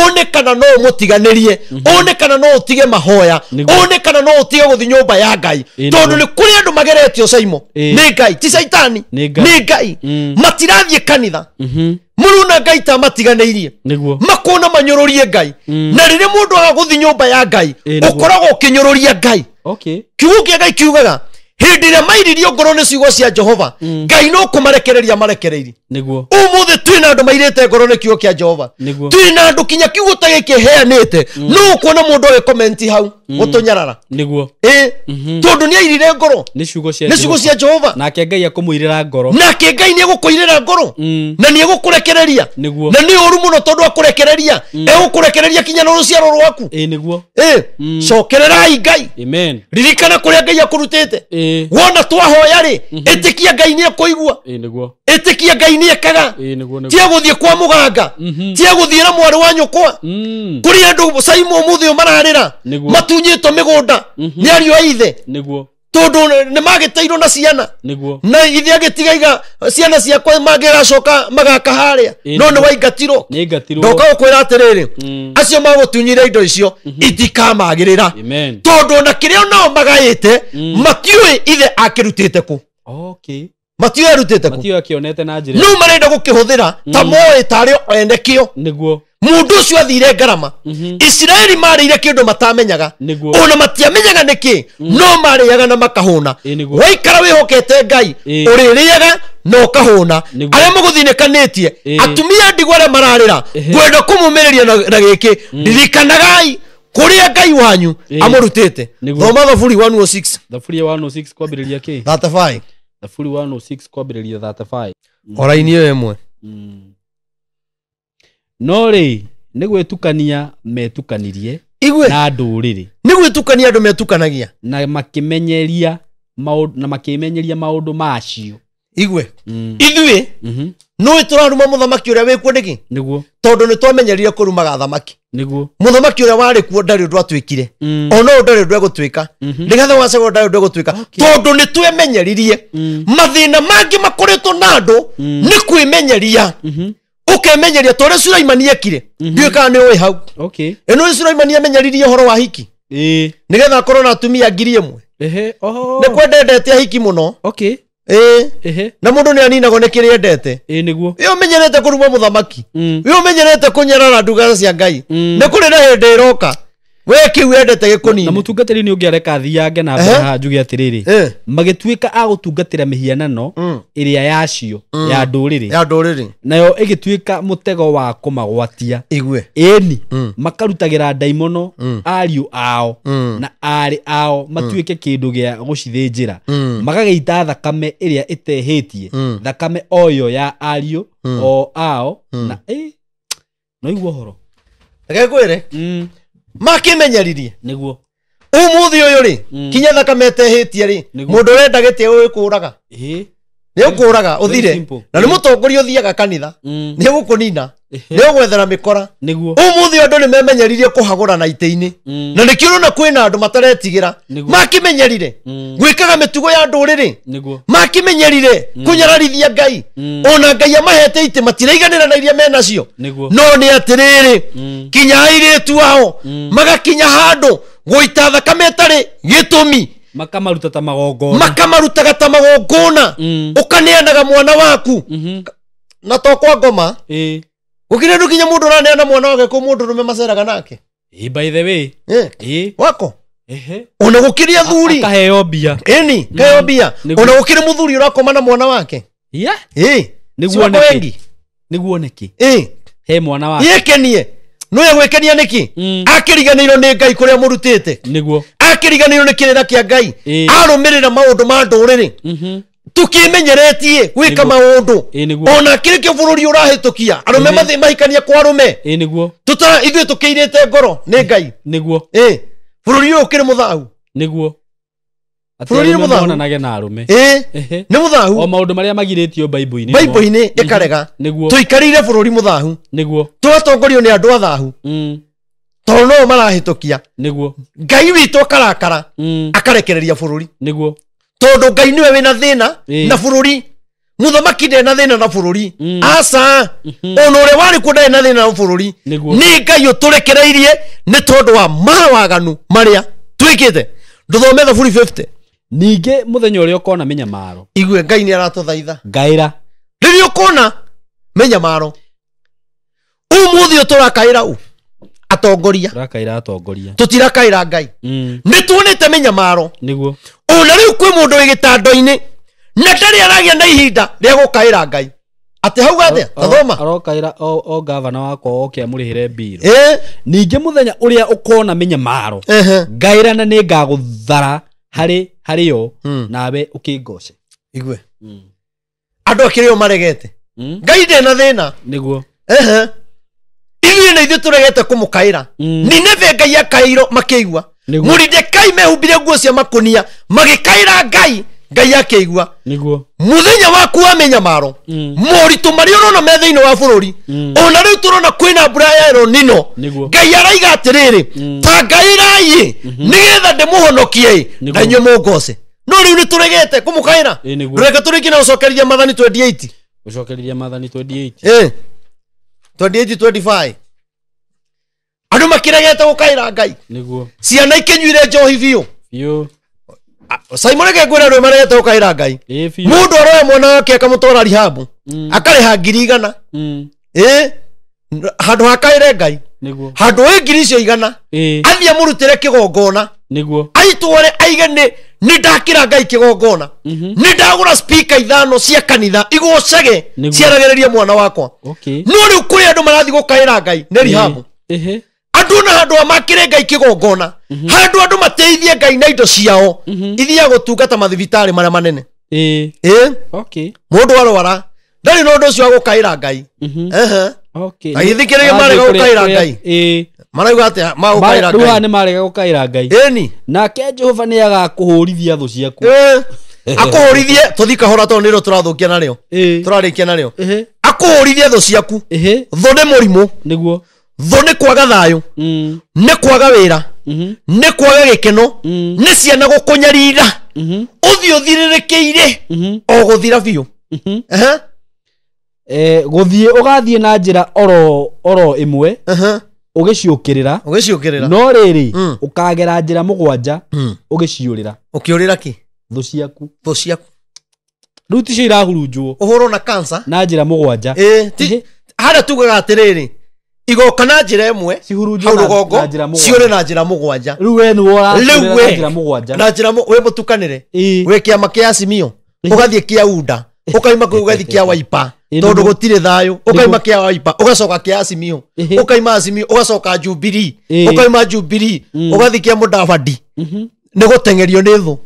one kana no ũmũtiganĩrie, one kana no ũtige mahoya, one kana no ũtige gũthiĩ nyũmba ya Ngai. Tondũ nĩ kũrĩ andũ mageretio caimo nĩ Ngai, ti caitani, nĩ Ngai. Matirathiĩ kanitha, mũruna Ngai ta matiganĩirie, makona manyũrũrie Ngai. Na rĩrĩa mũndũ aga gũthiĩ nyũmba ya Ngai, ũkoragwo ũkĩnyũrũria Ngai. Kiugo kĩa Ngai kiugaga hĩndĩ ĩrĩa mairirio ngoro nĩ ciugo cia Jehova, Ngai no kũmarekereria marekereirie. Nĩguo. Ũmũthĩ twĩna andũ mairĩte ngoro nĩ kiugo kĩa Jehova. Twĩna andũ kinya kiugo ta gĩkĩ heanĩte, no ũkuona mũndũ agĩkomenti hau gũtũnyarara. Nĩguo. Tondũ nĩ airire ngoro nĩ ciugo cia Jehova. Nake Ngai akũmũirĩra ngoro. Nake Ngai nĩ egũkũirĩra ngoro na nĩ egũkũrekereria. Na nĩ ũru mũno tondũ akũrekereria, egũkũrekereria kinya na rũciaro rwaku. Nĩguo. Cokererai Ngai. Amen. Ririkana kũrĩa Ngai akũrutĩte. Wona twahoya rĩ, ĩtĩkia Ngai nĩ ekũigua. Nĩguo. Ĩtĩkia Ngai nĩ ekaga. Tia gũthiĩ kwa mũganga, tia gũthiĩ na mwarĩ wa nyũkwa. Kũrĩ andũ caimo ũmũthĩ ũyũ mararĩra, matunyĩtwo mĩgũnda nĩ ariũ a ithe. Nĩguo. Tondũ nĩ magĩteirwo na ciana. Nĩguo. Na ithe agĩtigaiga ciana ciakwa mangĩgacoka magaka harĩa, no nĩ waingatirwo. Ndoka gũkwĩra atĩrĩrĩ, acio magũtunyire indo icio itikamagĩrĩra. Tondũ ona kĩrĩa nao magaĩte, matiũĩ ithe akĩrutĩte kũ. Matiũĩ arutĩte kũ. Matiũĩ akĩonete na njĩra. No marenda gũkĩhũthĩra ta moĩ tarĩ o ene kĩo. Nĩguo. Mũndũ ũcio athire ngarama. Isiraeli marĩire kĩndũ matamenyaga. Ona matiamenyaga nĩkĩ, no marĩaga na makahũna. Waikara wĩhokete Ngai, ũrĩrĩaga na ũkahũna. Arĩa mũgũthinĩkanĩtie, atumia ndigwa arĩa mararĩra, ngwenda kũmũmĩrĩria na gĩkĩ, ririkanagai kũrĩa Ngai wanyu amũrutĩte. Thoma Thaburi 106. Thaburi 106 kwambĩrĩria kĩ? 35. Thaburi 106 kwambĩrĩria 35. Oraini ĩyo ĩmwe. No rĩ, nĩ gwĩtukania metukanirie na ndũrĩrĩ. Nĩ gwĩtukania andũ metukanagia. Na makĩmenyeria maũndũ macio. Igwe. Ithuĩ no tũraruma mũthamaki ũrĩa wĩkuo nĩkĩ? Nĩguo. Tondũ nĩ twamenyerire kũrumaga thamaki. Nĩguo. Mũthamaki ũrĩa warĩ kuo ndarĩ ũndũ atuĩkire. Ona ũyũ ndarĩ ũndũ egũtuĩka. Rigathĩ wa Gachagua ndarĩ ũndũ egũtuĩka. Tondũ nĩ twemenyeririe. Mathĩna mangĩ makoretwo na andũ nĩ kwĩmenyeria. Ũkemenyeria ta ũrĩa Sulaimani ekire. Ndiũĩ kana nĩ ũĩ hau. Okay. Ĩno Sulaimani amenyeririe ũhoro wa hiki. Ĩĩ. Nĩgetha akorwo na atumia 1000. Ehe. Oho. Nĩ kwendendete ahiki mũno. Okay. Ĩĩ. Ehe. Na mũndũ nĩ aninagwo nĩ kĩrĩa endete. Ĩĩ nĩguo. Wĩ ũmenyerete kũruma mũthamaki. Mm. Wĩ ũmenyerete kũnyarara ndungata cia Ngai. Mm. Nĩ kũrĩ na hĩndĩ ĩroka. We kĩu wendete Na gĩkũnine. mũtungatĩri nĩ ũngĩareka athiange na mbere Ehe. haha njuge atĩrĩrĩ. Ĩĩ. Magĩtuĩka a gũtungatĩra mĩhianano Mm. ĩrĩa yacio ya ndũrĩrĩ. Ya ndũrĩrĩ. Nayo ĩgĩtuĩka mũtego wa kũmagwatia. Igue. Ĩni Mm. makarutagĩra ndaimono Mm. ariũ ao Mm. na aarĩ ao matuĩke kĩndũ gĩa gũcithĩnjĩra. Mm. Magagĩita thakame ĩrĩa ĩtehĩtie. Mm. Thakame o ĩyo ya ariũ Mm. o ao Mm. na ĩ no igua ũhoro. Reke ngwĩre. Mm. Makĩmenyeririe. Nĩguo. Ũmũthĩ ũyũ rĩ, Mm. kinya thakame ĩtehĩtie rĩ, Nĩguo. mũndũ ũrenda gĩtĩ ũkũraga. Ĩĩ. Nĩ ũkũraga ũthire. simple. Na nĩ mũtongoria ũthiaga kanitha. Mm. Nĩ ũgũkũnina. Ehe. Nĩ ũgwethera mĩkora. Nĩguo. Ũmũthĩ andũ nĩ memenyeririe kũhagũrana itĩ-inĩ. Mm. Na nĩkĩo ũrona kwĩna andũ mataretigĩra. Nĩguo. Makĩmenyerire. Mm. Gwĩkaga mĩtugo ya ndũrĩrĩ. Nĩguo. Makĩmenyerire kũnyararithia Ngai. Mm. Ona Ngai amahete itĩ matiraiganĩra na iria menacio. Nĩguo. No nĩ atĩrĩrĩ, Mm. kinya airĩtu ao Mm. magakinya handũ gũita thakame ĩtarĩ gĩtũmi. Makamaruta ta magongona. Makamarutaga ta magongona. Mm. Ũkaneanaga mwana waku. Mhm. Na to kwa ngoma. Ĩĩ. Gũkĩrĩ andũ kinya mũndũ ũraneana mwana wake kũ mũndũ rũme maceraga nake. Ĩĩ by the way. Eh, Ĩĩ. wako. Ehe. Ona gũkĩrĩ athuri. Akaheo mbia. Ĩni, kaheo mbia. Nĩguo. Ona gũkĩrĩ mũthuri ũrakoma na mwana wake. Yeah. Ĩĩ. Nĩguo Si wako nĩkĩ? wengi. Nĩguo nĩkĩ? Ĩĩ. He mwana wake. Yekenie. Nĩwe gwĩkenia nĩkĩ? Mm. Akĩriganĩirwo nĩ Ngai kũrĩa mũrutĩte. Nĩguo. Akĩriganĩirwo nĩ kĩrĩra kĩa Ngai. Ĩĩ. Arũmĩrĩra maũndũ ma ndũrĩrĩ. Mhm. Tukĩmenyeretie gwĩka Nĩguo. maũndũ. Ĩĩ nĩguo. Ona kĩrĩ kĩo bũrũri ũrahĩtũkia. Arũme Ĩĩ. mathiĩ mahikania kwa arũme. Ĩĩ nĩguo. Tũtara ithuĩ tũkĩirĩte ngoro nĩ Ngai. Nĩguo. Ĩĩ. Bũrũri ũyũ ũkĩrĩ mũthahu. Nĩguo. Atĩ Bũrũri nĩ arũme mũthahu. monanage na arũme. Ĩĩ. Ehe. Nĩ mũthahu. O maũndũ marĩa magirĩtio Bible-inĩ. Bible-inĩ ĩkarega. Nĩguo. Tũikarĩire bũrũri mũthahu. Nĩguo. Tũgatongorio nĩ andũ athahu. Mm. Tondũ no marahĩtũkia. Nĩguo. Ngai witũ akarakara. Mm. Akarekereria bũrũri. Nĩguo. Tondũ Ngai nĩwe wĩna thĩna Ĩĩ. na bũrũri. Mũthamaki ndarĩ na thĩna na bũrũri. Mm. Aca. Ona ũrĩa warĩ kuo ndarĩ na thĩna na bũrũri. Nĩguo. Nĩ Ngai ũtũrekereirie nĩ tondũ wa mawaganu marĩa twĩkĩte. Ndũthome Thaburi 50. Ningĩ mũthenya ũrĩa ũkona mĩnyamaro. Igue Ngai nĩ aratũthaitha. Ngaĩra. Rĩrĩa ũkona mĩnyamaro. Ũmũthĩ ũyũ tũrakaĩra ũ? Atongoria. Tũrakaĩra atongoria. Tũtirakaĩra Ngai. Mm. Nĩ tuonete mĩnyamaro. Nĩguo. Ona rĩu kwĩ mũndũ wĩ gĩtando-inĩ na ndarĩ aragĩa na ihinda rĩa gũkaĩra Ngai. Atĩ hau atĩa? Tathoma. Arokaĩra o gavana wakwa oke amũrĩhĩre mbirũ. Ĩĩ. Ningĩ mũthenya ũrĩa ũkona mĩnyamaro. Ehe. Ngaĩra na nĩ ngagũthara harĩ harĩo Mm. nawe ũkĩngoce. Igue. Mm. Andũ akĩrĩ o maregete. Mm. Ngai ndarĩ na thĩna. Nĩguo. Ehe. Ithuĩ na ithuĩ tũregete kũmũkaĩra. Mm. Nineve Ngai akaĩirwo makĩigua. Nĩguo. Moridekai mehumbire nguo cia makũnia magĩkaĩra Ngai, Ngai akĩigua. Nĩguo. Mũthenya waku wa mĩnyamaro, Mm. moritũ marĩa ũrona me thĩinĩ wa bũrũri, Mm. ona rĩu tũrona kwĩna mbura ya El Nino. Nĩguo. Ngai araiga atĩrĩrĩ, Mm. ta ngaĩrai nĩgetha ndĩmũhonokie na Nĩguo. inyuĩ mũngoce. No rĩu nĩtũregete kũmũkaĩra. Ĩĩ nĩguo. Reke tũrĩkie na gũcokeria Mathani 28. Gũcokereria Mathani 28. Ĩĩ. 28 25. Andũ makĩregete gũkaĩra Ngai. Nĩguo. Ciana ikĩnyuire njohi biũ. Biũ. Simon reke ngwĩre andũ maregete gũkaĩra Ngai. Ĩĩ biũ. Mũndũ aroya mwana wake akamũtwara rihabu. Mm. Akarĩha 100,000. Mm. Ĩĩ. Handũ hakaĩre Ngai. Nĩguo. Handũ wĩ 100,000. Ĩĩ. Athiĩ amũrutĩre kĩgongona. Nĩguo. Aitware aige nĩ ndakĩra Ngai kĩgongona. Mhm. Nĩ ndagũra speaker 5 cia kanitha igũcage Nĩguo. ciaragĩrĩrie mwana wakwa. Okay. No rĩu kũrĩ andũ marathiĩ gũkaĩra Ngai nĩ rihabu. Ehe. Andũ na handũ makĩre Ngai kĩgongona. Handũ andũ mateithie Ngai na indo ciao. Ithiaga gũtungata mathibitarĩ marĩa manene. Ĩĩ. Ĩĩ. Okay. Mũndũ arwara ndarĩ na ũndũ ũcio wa gũkaĩra Ngai. Mhm. Ehe. Okay. Agĩthikĩrĩria marega gũkaĩra Ngai. Ĩĩ. Marauga atĩa magũkaĩra Rĩu haha Ngai. nĩ marega gũkaĩra Ngai. Ĩni. Nake Jehova nĩ agakũhũrithia thũ ciaku. Ĩĩ. Akũhũrithie tũthi kahora tondũ nĩrĩo tũrathũkia narĩo. Ĩĩ. Tũrarĩkia narĩo. Ehe. Akũhũrithie thũ ciaku. Ehe. Thũ nĩ mũrimũ. Nĩguo. Thũ nĩ kwaga thayũ. Mm. Nĩ kwaga wĩra. Mhm. Nĩ kwaga gĩkeno. Mm. Nĩ ciana gũkũnyarira. Mhm. Ũthiĩ ũthirĩrĩkĩire Mhm. o gũthira biũ. Mhm. Ehe. Gũthiĩ ũgathiĩ na njĩra oro ĩmwe ũgĩciũkĩrĩra no rĩrĩ ũkagera njĩra mũgwanja ũgĩciũrĩra. Ũkĩũrĩra kĩ? Thũ ciaku. Rĩu ticio irahurunjwo ũhũrwo na cancer na njĩra mũgwanja. Harĩa tugaga atĩrĩrĩ, igoka na njĩra ĩmwe cihurunjwo na njĩra mũgwanja, ciũre na njĩra mũgwanja. Rĩu we nĩwe ũraciũrĩra na njĩra mũgwanja, na njĩra wĩ mũtukanĩre, wĩ kĩama kĩa Azimio ũgathiĩ kĩa UDA, ũkaima kũu ũgathiĩ kĩa Wiper tondũ gũtirĩ thayũ, ũkaima kĩa Wiper ũgacoka kĩa Azimio, ũkaima Azimio ũgacoka Jubilee, ũkaima Jubilee ũgathiĩ kĩa Mudavadi, nĩ gũteng'erio nĩ thũ.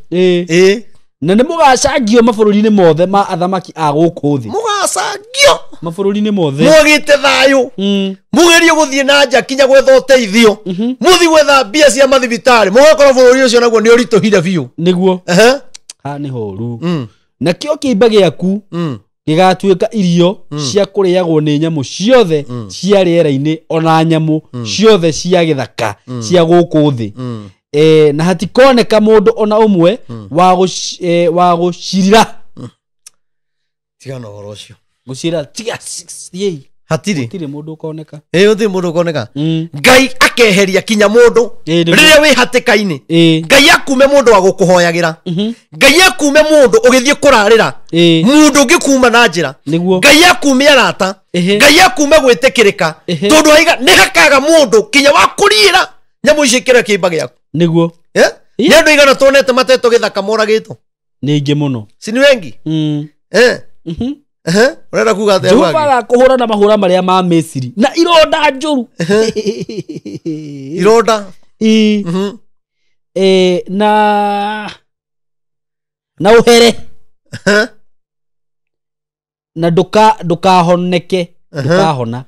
Na nĩ mũgacangio mabũrũri-inĩ mothe ma athamaki a gũkũ thĩ. Mũgacangio mabũrũri-inĩ mothe, mwagĩte thayũ, mũgerie gũthiĩ na nja kinya gwetha ũteithio, mũthiĩ gwetha mbia cia mathibitarĩ, mũgakora bũrũri ũcio naguo nĩ ũritũhire biũ. Nĩguo ha nĩ horu. Nakĩo kĩimba gĩaku gĩgatuĩka irio cia kũrĩagwo nĩ nyamũ ciothe cia rĩera-inĩ, ona nyamũ ciothe cia gĩthaka cia gũkũ thĩ. Na hatikoneka mũndũ ona ũmwe wa gũcirira. Tigana ũhoro ũcio. Gũcirira tiga thiĩi. Hatirĩ. Gũtirĩ mũndũ ũkoneka. Gũtirĩ mũndũ ũkoneka. Ngai akeheria kinya mũndũ rĩrĩa wĩ hatĩka-inĩ. Ngai akume mũndũ wa gũkũhoyagĩra. Ngai akume mũndũ ũgĩthiĩ kũrarĩra. Mũndũ ũngĩ kuma na njĩra. Ngai akume arata. Ngai akume gwĩtĩkĩrĩka. Tondũ aiga nĩ hakaga mũndũ kinya wa kũriĩra nyamũ icio ikĩra kĩimba gĩaku. Nĩguo. Nĩ andũ aigana tuonete matetwo gĩthaka moragĩtwo? Nĩ aingĩ mũno. Si nĩ wengi? Ũrenda kuga atĩa? Jehova agakũhũra na mahũra marĩa ma Misiri na ironda njũru. Ironda. Na ũhere. Na ndũkahoneke, ndũkahona.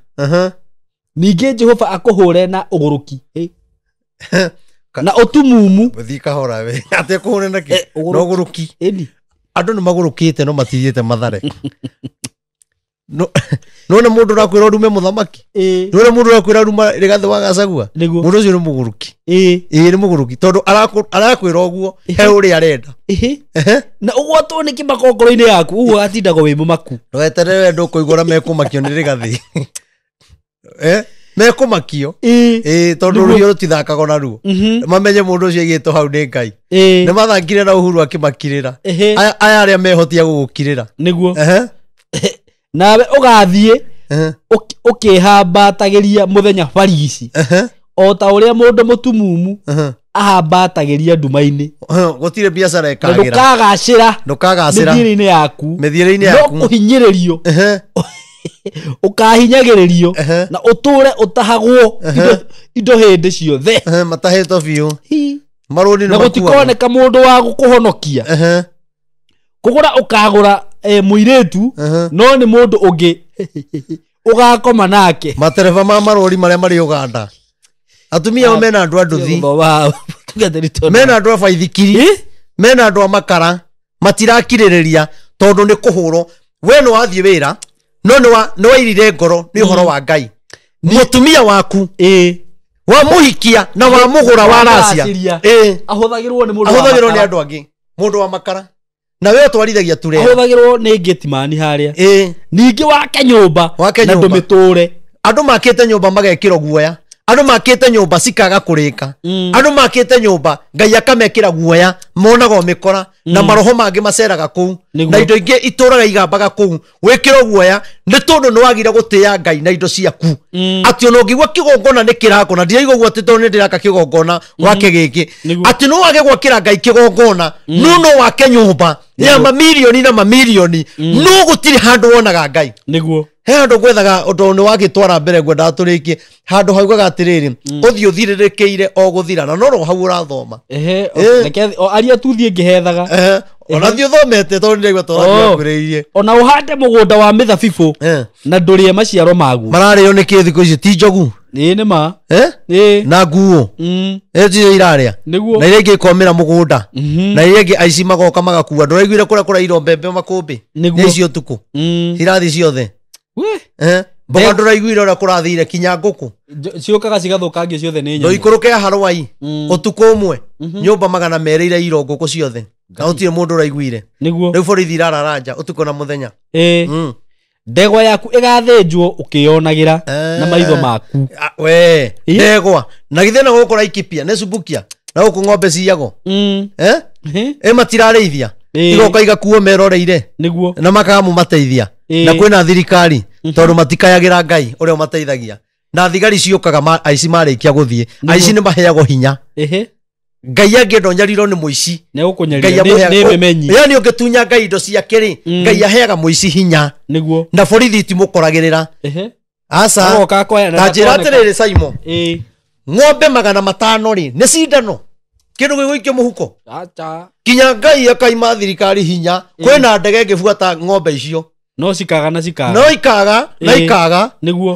Ningĩ Jehova akũhũre na ũgũrũki. Na ũtumumu. Thiĩ kahora we. Atĩa kũhũre na kĩ? Na ũgũrũki. Andũ nĩ magũrũkĩte no matithiĩte Mathare. Nĩwona mũndũ ũrakwĩra ũrume mũthamaki? Nĩwona mũndũ ũrakwĩra ruma Rigathĩ wa Gachagua? Mũndũ ũcio nĩ mũgũrũki. Nĩ mũgũrũki tondũ arakwĩra ũguo he ũrĩa arenda. Na ũgwatwo nĩ kĩmako ngoro-inĩ yaku, ũguo atindagwo wĩ mũmaku. Ndũgeterere we ndũkũigua ũrĩa mekũmakio nĩ Rigathĩ. Mekũmakio. Tondũ rũhiũ rũtithakagwo naruo. Mamenye mũndũ ũcio aigĩtwo hau nĩ Ngai. Nĩ mathangire na Uhuru akĩmakirĩra. Aya arĩa mehotia gũgũkirĩra. Nĩguo. Nawe ũgathiĩ ũkĩhambatagĩria mũthenya barigici o ta ũrĩa mũndũ mũtumumu ahambatagĩria nduma-inĩ. Gũtirĩ biacara ĩkagĩra. Ndũkagacĩra. Ndũkagacĩra. Mĩthiĩre-inĩ yaku. Mĩthiĩre-inĩ yaku. No kũhinyĩrĩrio. Ũkahinyagĩrĩrio na ũtũre ũtahagwo indo hĩndĩ ciothe. Matahĩtwo biũ. Marũni nĩ Na gũtikoneka mũndũ wa gũkũhonokia. Kũgũra ũkagũra mũirĩtu no nĩ mũndũ ũngĩ ũgakoma nake. Matereba ma marori marĩa marĩ Uganda. Atumia ao mena andũ a nduthi. Mena andũ a baithikiri. Mena andũ a makara. Matirakirĩrĩria tondũ nĩ kũhũrwo. We nĩ wathiĩ wĩra no nĩ wairire ngoro nĩ ũhoro wa Ngai. Mũtumia waku wamũhikia na wamũgũra wa racia. Ahũthagĩrwo nĩ mũndũ wa Ahũthagĩrwo nĩ andũ angĩ. Mũndũ wa makara. Na we ũtwarithagia turera. Ahũthagĩrwo nĩ gĩtimani harĩa. Ningĩ wake nyũmba na ndũmĩtũre. Andũ makĩte nyũmba magekĩrwo guoya. Andũ makĩte nyũmba cikaga kũrĩka. Andũ makĩte nyũmba Ngai akamekĩra guoya monagwo mĩkora na maroho mangĩ maceraga kũu na indo ingĩ itũraga igambaga kũu. Wĩkĩrwo guoya nĩ tondũ nĩ wagire gũtĩĩa Ngai na indo ciaku. Atĩ ona ũngĩigua kĩgongona nĩ kĩrakũna, ndiraigua ũguo atĩ tondũ nĩ ndĩraka kĩgongona wake gĩkĩ. Atĩ no wage gwakĩra Ngai kĩgongona, no wake nyũmba ya mamirioni na mamirioni, no gũtirĩ handũ wonaga Ngai. Nĩguo. He handũ gwethaga ũndũ nĩ wagĩtwara mbere ngwendaga tũrĩkie handũ haugaga atĩrĩrĩ, ũthiĩ ũthirĩrĩkĩire o gũthira na no hau ũrathoma. Aria tu thiĩ ngĩhethaga. Ona thiĩ ũthomete tondũ nĩndĩraigua tũrathiĩ. Ona ũhande mũgũnda wa mĩthabibũ na ndũrĩe maciaro maguo. Mararĩo nĩ kĩ thikũ ici? Ti njogu? Ĩĩ nĩ ma. Na nguo. Ticio irarĩa. Nĩguo. Na iria ingĩ ikomĩra mũgũnda. Na iria ingĩ aici magoka magakua. Ndũraiguire kũrĩa kũrairwo mbembe makũmbĩ? Nĩguo. Nĩ icio ũtukũ. Irathi ciothe. Mboga ndũraiguire ũrĩa kũrathire kinya ngũkũ. Ciũkaga cigathũkangio ciothe nĩ nyamũ. Ndũikũrũke harwai ũtukũ ũmwe nyũmba 200 irairwo ngũkũ ciothe. Na gũtirĩ mũndũ ũraiguire. Nĩguo. Rĩu borithi irarara nja ũtukũ na mũthenya. Ndegwa yaku ĩgathĩnjwo ũkĩyonagira na maitho maku. We ndegwa na githĩ na gũkũ Laikipia nĩ Subukia na gũkũ ng'ombe ciyagwo. Matirarĩithia igoka igakuo meroreire nĩguo na makaga mũmateithia na kwĩna thirikari tondũ matikayagĩra Ngai ũrĩa ũmateithagia na thigari ciũkaga aici marĩkia gũthiĩ aici nĩ maheagwo hinya. Ngai angĩenda ũnyarirwo nĩ mũici nĩ mĩmenyi. Yani ũngĩtunya Ngai indo ciake rĩ Ngai aheaga mũici hinya nĩguo na borithi itimũkoragĩrĩra. Aca ta njĩra atĩrĩrĩ Simon, ng'ombe 500 rĩ nĩ cindano kĩndũ gĩgũikio mũhuko. Acha kinya Ngai akaima thirikari hinya kwĩna ndege ĩngĩbuata ng'ombe icio no cikaga na cikaga no ikaga na ikaga nĩguo.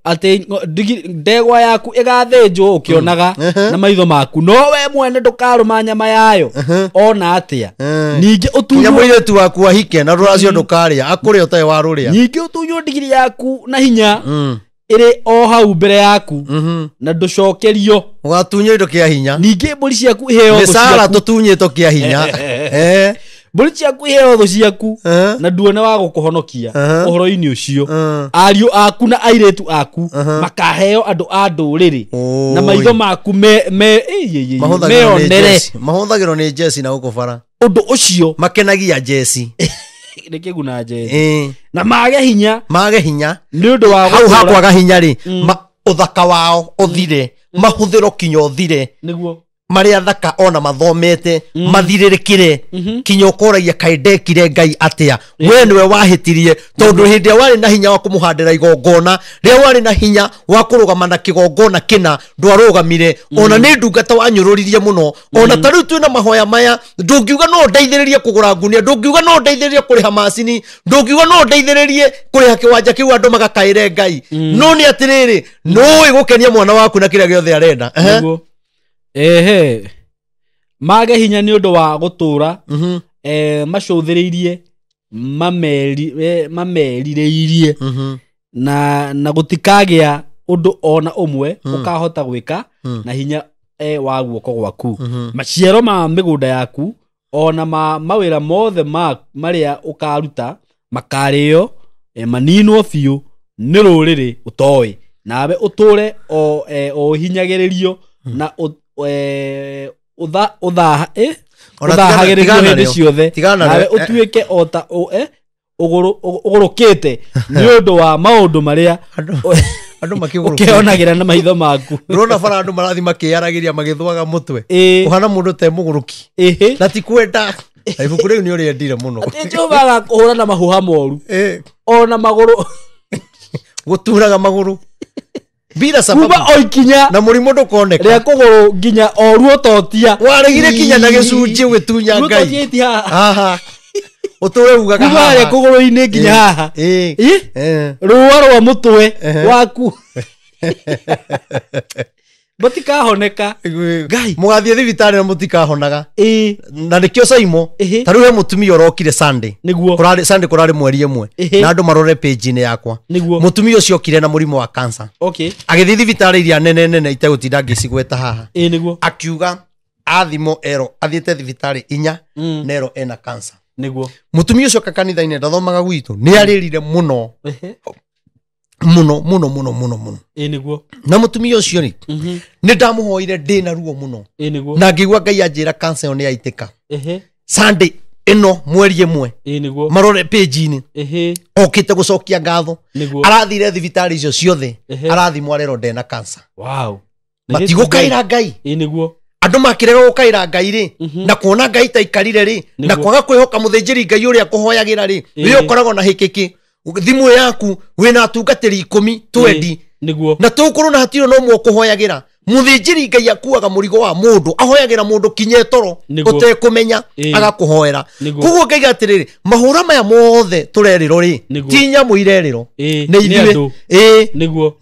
Atĩ ndegwa yaku ĩgathĩnjwo ũkĩonaga na maitho maku no we mwene ndũkarũma nyama yayo ona atĩa. Ningĩ ũtunywo mũirĩtu waku ahike na rũracio ndũkarĩa akũrĩa ũtarĩ wa rũrĩa. Ningĩ ũtunywo ndigiri yaku na hinya ĩrĩ o hau mbere yaku na ndũcokerio. Ũgatunywo indo kĩa hinya. Ningĩ mbũri ciaku iheo thũ ciaku. Mĩcara tũtunyĩtwo kĩa hinya. Mbũri ciaku iheo thũ ciaku na nduone wa gũkũhonokia ũhoro-inĩ ũcio. Ariũ aku na airĩtu aku makaheo andũ a ndũrĩrĩ na maitho maku meonere. Mahũthagĩrwo nĩ jeci na gũkũ bara. Ũndũ ũcio makenagia jeci. Nĩ kĩguna jeci. Na mage hinya. Mage hinya. Nĩ ũndũ wa hau hakwaga hinya rĩ ũthaka wao ũthire mahũthĩro kinya ũthire nĩguo marĩa thaka ona mathomete mathirĩrĩkire kinya ũkoragia kaĩ ndekire Ngai atĩa. We nĩwe wahĩtirie tondũ hĩndĩ ĩrĩa warĩ na hinya wa kũmũhandĩra igongona rĩrĩa warĩ na hinya wa kũrũgama na kĩgongona kĩna ndwarũgamire. Ona nĩ ndungata wanyũrũririe mũno. Ona ta rĩu twĩna mahoya maya ndũngiuga no ndeithĩrĩrie kũgũra ngunia ndũngiuga no ndeithĩrĩrie kũrĩha macini ndũngiuga no ndeithĩrĩrie kũrĩha kĩwanja kĩu andũ magakaĩre Ngai. No nĩ atĩrĩrĩ nũĩ gũkenia mwana waku na kĩrĩa gĩothe arenda. Ehe mage hinya nĩ ũndũ wa gũtũra macũthĩrĩirie mamerirĩirie na gũtikagĩa ũndũ ona ũmwe ũkahota gwĩka na hinya wa guoko gwaku. Maciaro ma mĩgũnda yaku ona ma mawĩra mothe marĩa ũkaruta makarĩo maninwo biũ nĩ rũrĩrĩ ũtoĩ nawe ũtũre o ũhinyagĩrĩrio na ũthahagĩrĩrio hĩndĩ ciothe nawe ũtuĩke o ta ũgũrũkĩte nĩ ũndũ wa maũndũ marĩa andũ makĩgũrũkĩte ũkĩonagĩra na maitho maku. Ndũrona bara andũ marathiĩ makĩyaragĩria magĩthũaga mũtwe kũhana mũndũ te mũgũrũki na ti kwenda. Na ibuku rĩu nĩ ũrĩendire mũno. Atĩ Jehova agakũhũra na mahũha moru ona magũrũ gũturaga magũrũ bila sababu kuma o ikinya na mũrimũ ndũkoneka rĩa kũgũrũ nginya o ruototia waregire kinya na gĩcunjĩ ũgĩtunya Ngai haha ũtũre ugaga haha kuma rĩa kũgũrũ-inĩ nginya haha rũa rwa mũtwe waku Mũtikahoneka. Ngai mũgathiĩ thibitarĩ na mũtikahonaga. Na nĩkĩo Saimo ta rĩu he mũtumia ũrokire Sunday. Nĩguo. Kũrarĩ Sunday kũrarĩ mweri ĩmwe na andũ marore page-inĩ yakwa. Nĩguo. Mũtumia ũcio okire na mũrimũ wa cancer. Okay. Agĩthiĩ thibitarĩ iria nene nene itegũtinda ngĩcigweta haha. Nĩguo. Akiuga athimwo ero athiĩte thibitarĩ inya na ero ena cancer. Nĩguo. Mũtumia ũcio oka kanitha-inĩ ndathomaga gwitũ nĩ arĩrire mũno. Muno muno muno muno muno. Nĩguo. Na mũtumia ũcio rĩ nĩ ndamũhoire ndĩ na ruo mũno. Nĩguo. Na ngĩigua Ngai anjĩra cancer ĩyo nĩ yaitĩka. Sunday ĩno mweri ĩmwe. Nĩguo. Marore page-inĩ. Okĩte gũcokia ngatho. Arathire thibitarĩ icio ciothe. Arathimwo arerwo ndena cancer. Wow. Matigũkaĩra Ngai. Nĩguo. Andũ makĩrega gũkaĩra Ngai rĩ na kuona Ngai taikarire rĩ na kwaga kwĩhoka mũthĩnjĩri Ngai ũrĩa kũhoyagĩra rĩ wĩ ũkoragwo na hĩkĩkĩ thimu yaku wĩna atungatĩri 10 twendi nĩguo na tũkũrũ na hatirĩ no ũmwe ũkũhoyagĩra mũthĩnjĩri Ngai akuaga mũrigo wa mũndũ ahoyagĩra mũndũ kinya toro ũtekũmenya agakũhoera koguo ngaiga atĩrĩrĩ mahũra maya mothe tũrerĩrwo rĩ ti nyamũ irerĩrwo nĩ ithuĩ nĩguo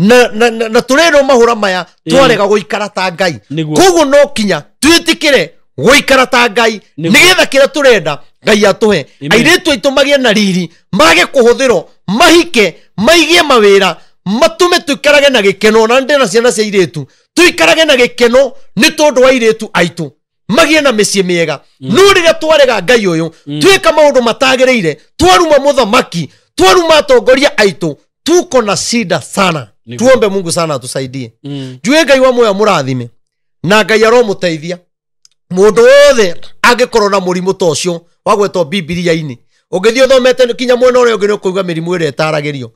na tũrerĩrwo mahũra maya twarega gũikara ta Ngai koguo no kinya twĩtĩkĩre gũikara ta Ngai nĩgetha kĩrĩa tũrenda Ngai atũhe airĩtu aitũ magĩe na riri mage kũhũthĩrwo mahike maigie mawĩra matume tuikarage na gĩkeno na ndĩ na ciana cia airĩtu tuikarage na gĩkeno nĩ tondũ wa airĩtu aitũ Magie na mĩciĩ mĩega. No rĩrĩa twarega Ngai ũyũ, twĩka maũndũ matagĩrĩire, twaruma mũthamaki, twaruma atongoria aitũ, tuko na shida sana. Tuombe Mungu sana atusaidie. Njue Ngai wa muoyo mũrathime na Ngai aromũteithia. Mũndũ wothe angĩkorwo na mũrimũ ta ũcio wagwetwo Bibilia-inĩ, ũngĩthiĩ ũthomete kinya mwena ũrĩa ũngĩ nĩ ũkũigua mĩrimũ ĩrĩa ĩtaragĩrio.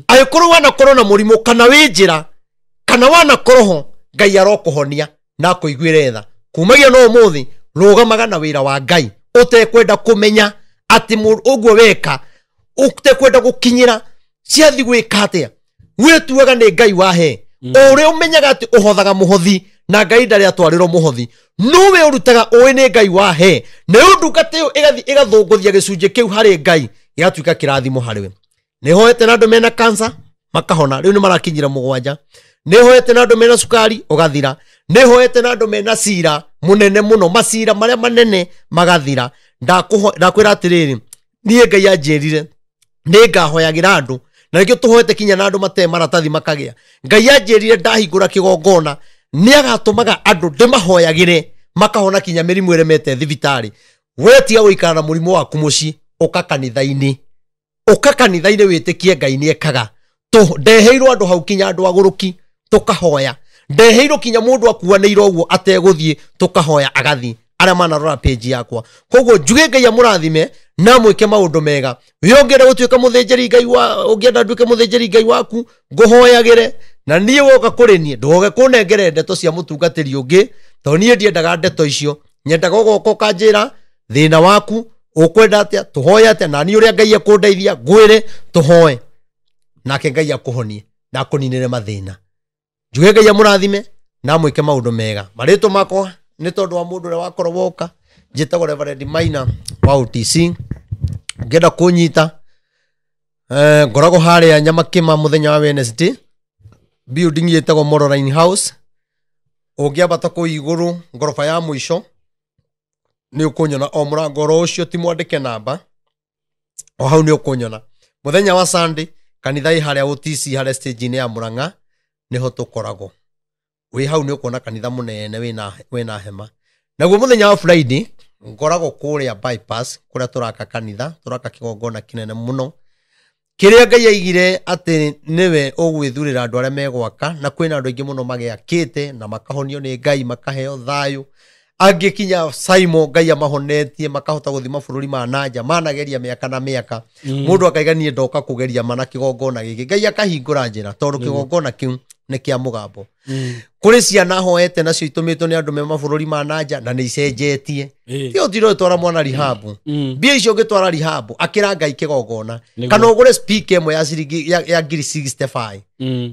Angĩkorwo wanakorwo na mũrimũ kana wĩ njĩra kana wanakorwo ho, Ngai arokũhonia na akũiguĩre tha. Kumagia no ũmũthĩ rũgamaga na wĩra wa Ngai ũtekwenda kũmenya atĩ ũguo weka, ũtekwenda gũkinyĩra ciathi gwĩka atĩa, wĩtuaga nĩ Ngai wahe. O ũrĩa ũmenyaga atĩ ũhothaga mũhothi na Ngai ndarĩ atwarĩrwo mũhothi, nowe ũrutaga ũĩ nĩ Ngai wahe, nayo ndungata ĩyo ĩgathiĩ ĩgathũngũthia gĩcunjĩ kĩu harĩ Ngai, gĩgatuĩka kĩrathimo harĩ we. Nĩ hoete na andũ mena cancer makahona, rĩu nĩ marakinyĩra 7. Nĩ hoete na andũ mena cukari ũgathira. Nĩ hoete na andũ mena cira mũnene mũno, macira marĩa manene magathira. Ndakwĩra atĩrĩrĩ, niĩ Ngai anjĩrire nĩ ngahoyagĩra andũ, na nĩkĩo tũhoete kinya na andũ mate maratathi makagĩa. Ngai anjĩrire ndahingũra kĩgongona nĩ agatũmaga andũ ndĩmahoyagĩre makahona kinya mĩrimũ ĩremete thibitarĩ. We tiga gũikara na mũrimũ waku mũciĩ, ũka kanitha-inĩ. Ũka kanitha-inĩ wĩtĩkie Ngai nĩ ekaga. Ndeheirwo andũ hau kinya andũ agũrũki tũkahoya. Ndeheirwo kinya mũndũ akuanĩirwo ũguo ategũthiĩ tũkahoya agathiĩ. Arĩa manarora page yakwa. Koguo njuge Ngai amũrathime na mwĩke maũndũ mega. We ũngĩenda gũtuĩka mũthĩnjĩri Ngai wa, ũngĩenda nduĩke mũthĩnjĩri Ngai waku, ngũhoyagĩre. Na niĩ woka kũrĩ niĩ, ndũgoke kũnengere ndeto cia mũtungatĩri ũngĩ, tondũ niĩ ndiendaga ndeto icio. Nyendaga ũgoka ũkanjĩra thĩna waku, ũkwenda atĩa, tũhoye atĩa, na niĩ ũrĩa Ngai ekũndeithia ngwĩre tũhoe, nake Ngai akũhonie na akũninĩre mathĩna. Njuge Ngai amũrathime na amwĩke maũndũ mega. Marĩtwa makwa nĩ tondũ wa mũndũ ũrĩa wakorwo woka, njĩtagwo Reverend Maina wa OTC. Ũngĩenda kũnyita, ngoragwo harĩa Nyamakĩma mũthenya wa Wednesday, building ĩtagwo Moroline House. Ũngĩambata kũu igũrũ ngoroba ya mũico nĩ ũkũnyona o mũrango oro ũcio, ti mwandĩke namba, o hau nĩ ũkũnyona. Mũthenya wa Sunday kanitha ĩ harĩa OTC harĩa stage-inĩ ya Murang'a nĩho tũkoragwo. Wĩ hau nĩ ũkuona kanitha mũnene wĩna hema. Naguo mũthenya wa Friday ngoragwo kũrĩa bypass kũrĩa tũraka kanitha, tũraka kĩgongona kĩnene mũno kĩrĩa Ngai aigire atĩ nĩwe ũgwĩthurĩra andũ arĩa megwaka, na kwĩna andũ aingĩ mũno magĩakĩte na makahonio nĩ Ngai, makaheo thayũ. Angĩ kinya Simon Ngai amahonetie makahota gũthiĩ mabũrũri ma nanja, manageria mĩaka na mĩaka. Mũndũ akaiga niĩ ndoka kũgeria mana kĩgongona gĩkĩ, Ngai akahingũra njĩra tondũ kĩgongona kĩu nĩ kĩa mũgambo. Kũrĩ ciana hoete nacio itũmĩtwo nĩ andũ me mabũrũri ma nanja na nĩ icenjetie. Ti ũtiro ũtwara mwana rehab. Mbia icio ũngĩtwara rehab, akĩra Ngai kĩgongona. Kana ũgũre speaker ĩmwe ya ciringi ya ngiri 65.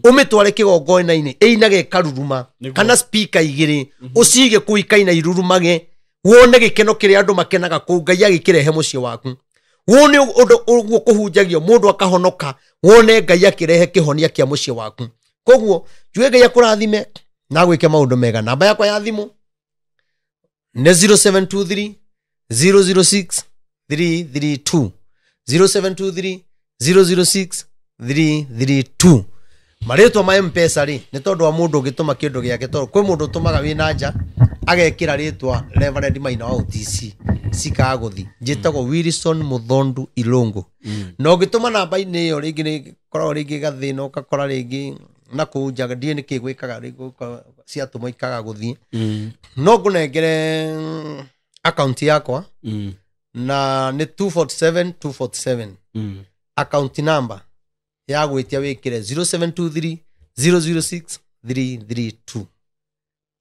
Ũmĩtware kĩgongona-inĩ, ĩinage ĩkaruruma. Kana speaker igĩrĩ, ũcige kũu ikaina irurumage. Wone gĩkeno kĩrĩa andũ makenaga kũu, Ngai agĩkĩrehe mũciĩ waku. Wone ũndũ ũguo kũhunjagio, mũndũ akahonoka, wone Ngai akĩrehe kĩhonia kĩa mũciĩ waku. Koguo njuge Ngai akũrathime na gwĩke maũndũ mega. Namba yakwa ya thimũ nĩ 0723 006 332. 0723 006 332. Marĩtwa ma M-Pesa rĩ, nĩ tondũ wa mũndũ ũngĩtũma kĩndũ gĩake, tondũ kwĩ mũndũ ũtũmaga wĩna nja agekĩra rĩtwa Reverend Maina wa OTC cikaga gũthi. Njĩtagwo Wilson Muthondu Ilungu. Na ũngĩtũma namba-inĩ ĩyo rĩngĩ nĩ koragwo rĩngĩ gathĩna, ũgakora rĩngĩ na kũu nja ndiĩ nĩkĩ gwĩkaga, rĩngĩ ciatũmwo ikaga gũthiĩ. No ngũnengere account yakwa na nĩ 247 247. Account number ya gwĩtia wĩkĩre 0723 006 332.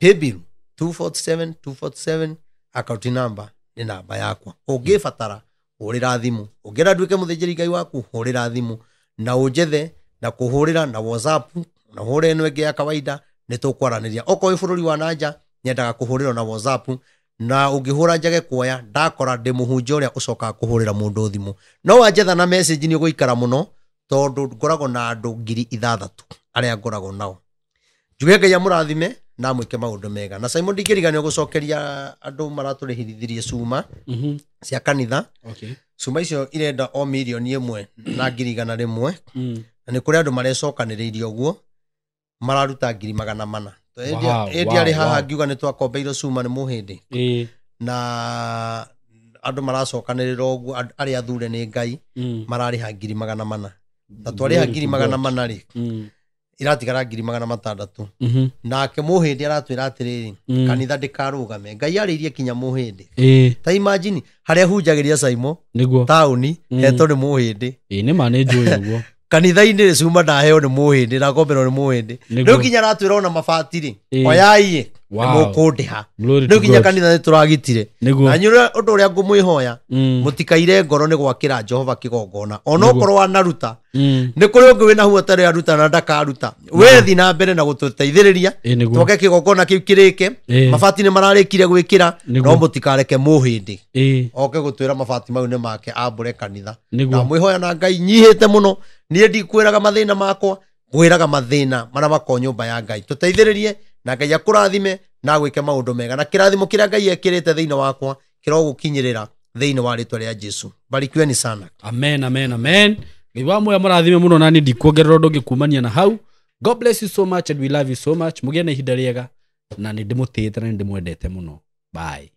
Paybill 247 247, account number nĩ namba yakwa. Ũngĩbatara hũrĩra thimũ, ũngĩenda nduĩke mũthĩnjĩri Ngai waku hũrĩra thimũ na ũnjethe na kũhũrĩra na WhatsApp na hũre ĩno ĩngĩ ya kawaida, nĩ tũkwaranĩria. Okorwo wĩ bũrũri wa nanja nyendaga kũhũrĩrwo na WhatsApp, na ũngĩhũra njage kuoya ndakora ndĩ mũhunjia ũrĩa ũcokaga kũhũrĩra mũndũ thimũ. No wanjetha na message nĩ ũgũikara mũno tondũ ngoragwo na andũ 6,000 arĩa ngoragwo nao. Njuge Ngai amũrathime na amwĩke maũndũ mega. Na Simon ndingĩriganĩrwo gũcokeria andũ maratũrĩhithirie cuma cia kanitha. Cuma icio irenda o 1,100,000 na ngiri 100. Na nĩ kũrĩ andũ marecokanĩrĩirie ũguo mararuta ngiri 400. Ĩndĩ arĩ haha ngiuga nĩ twakombeirwo cuma nĩ mũhĩndĩ. Na andũ maracokanĩrĩra ũguo arĩa athure nĩ Ngai mararĩha 400,000. Na twarĩha 400,000 rĩ, iratigara 600,000. Nake mũhĩndĩ aratwĩra atĩrĩrĩ, kanitha ndĩkarũgame. Ngai arĩirie kinya mũhĩndĩ. Ta imagine harĩa hunjagĩria Saimo taũni hetwo nĩ mũhĩndĩ. Nĩ ma nĩ njũĩ ũguo. Kanitha-inĩ cuma ndaheo nĩ mũhĩndĩ na ngomberwo nĩ mũhĩndĩ. Rĩu kinya aratwĩra ona mabati rĩ, oyai nĩ mũkũndĩha. Rĩu kinya kanitha nĩ tũragitire. Na inyuĩ ũndũ ũrĩa ngũmwĩhoya, mũtikaire ngoro nĩ gwakĩra Jehova kĩgongona. Onokorwo wanaruta, nĩ kũrĩ ũngĩ wĩna huo tarĩ aruta na ndakaruta. We thi na mbere na gũtũteithĩrĩria, twake kĩgongona kĩu kĩrĩke. Mabati nĩ mararĩkire gwĩkĩra, no mũtikareke mũhĩndĩ oke gũtwĩra mabati mau nĩ make ambũre kanitha. Na mwĩhoya na Ngai nyihĩte mũno, niĩ ndikwĩraga mathĩna makwa, ngwĩraga mathĩna marĩa makoragwo nyũmba ya Ngai. Tũteithĩrĩrie na Ngai akũrathime na agwĩke maũndũ mega, na kĩrathimo kĩrĩa Ngai ekĩrĩte thĩinĩ wakwa kĩrogũkinyĩrĩra thĩinĩ wa rĩtwa rĩa Jesu. Barikiweni sana. Amen, amen, amen. Ngai wa muoyo mũrathime mũno, na niĩ ndikuongerera ũndũ ũngĩ kumania na hau. God bless you so much and we love you so much. Mũgĩe na ihinda rĩega, na nĩ ndĩmũtĩĩte na nĩ ndĩmwendete mũno. Bye.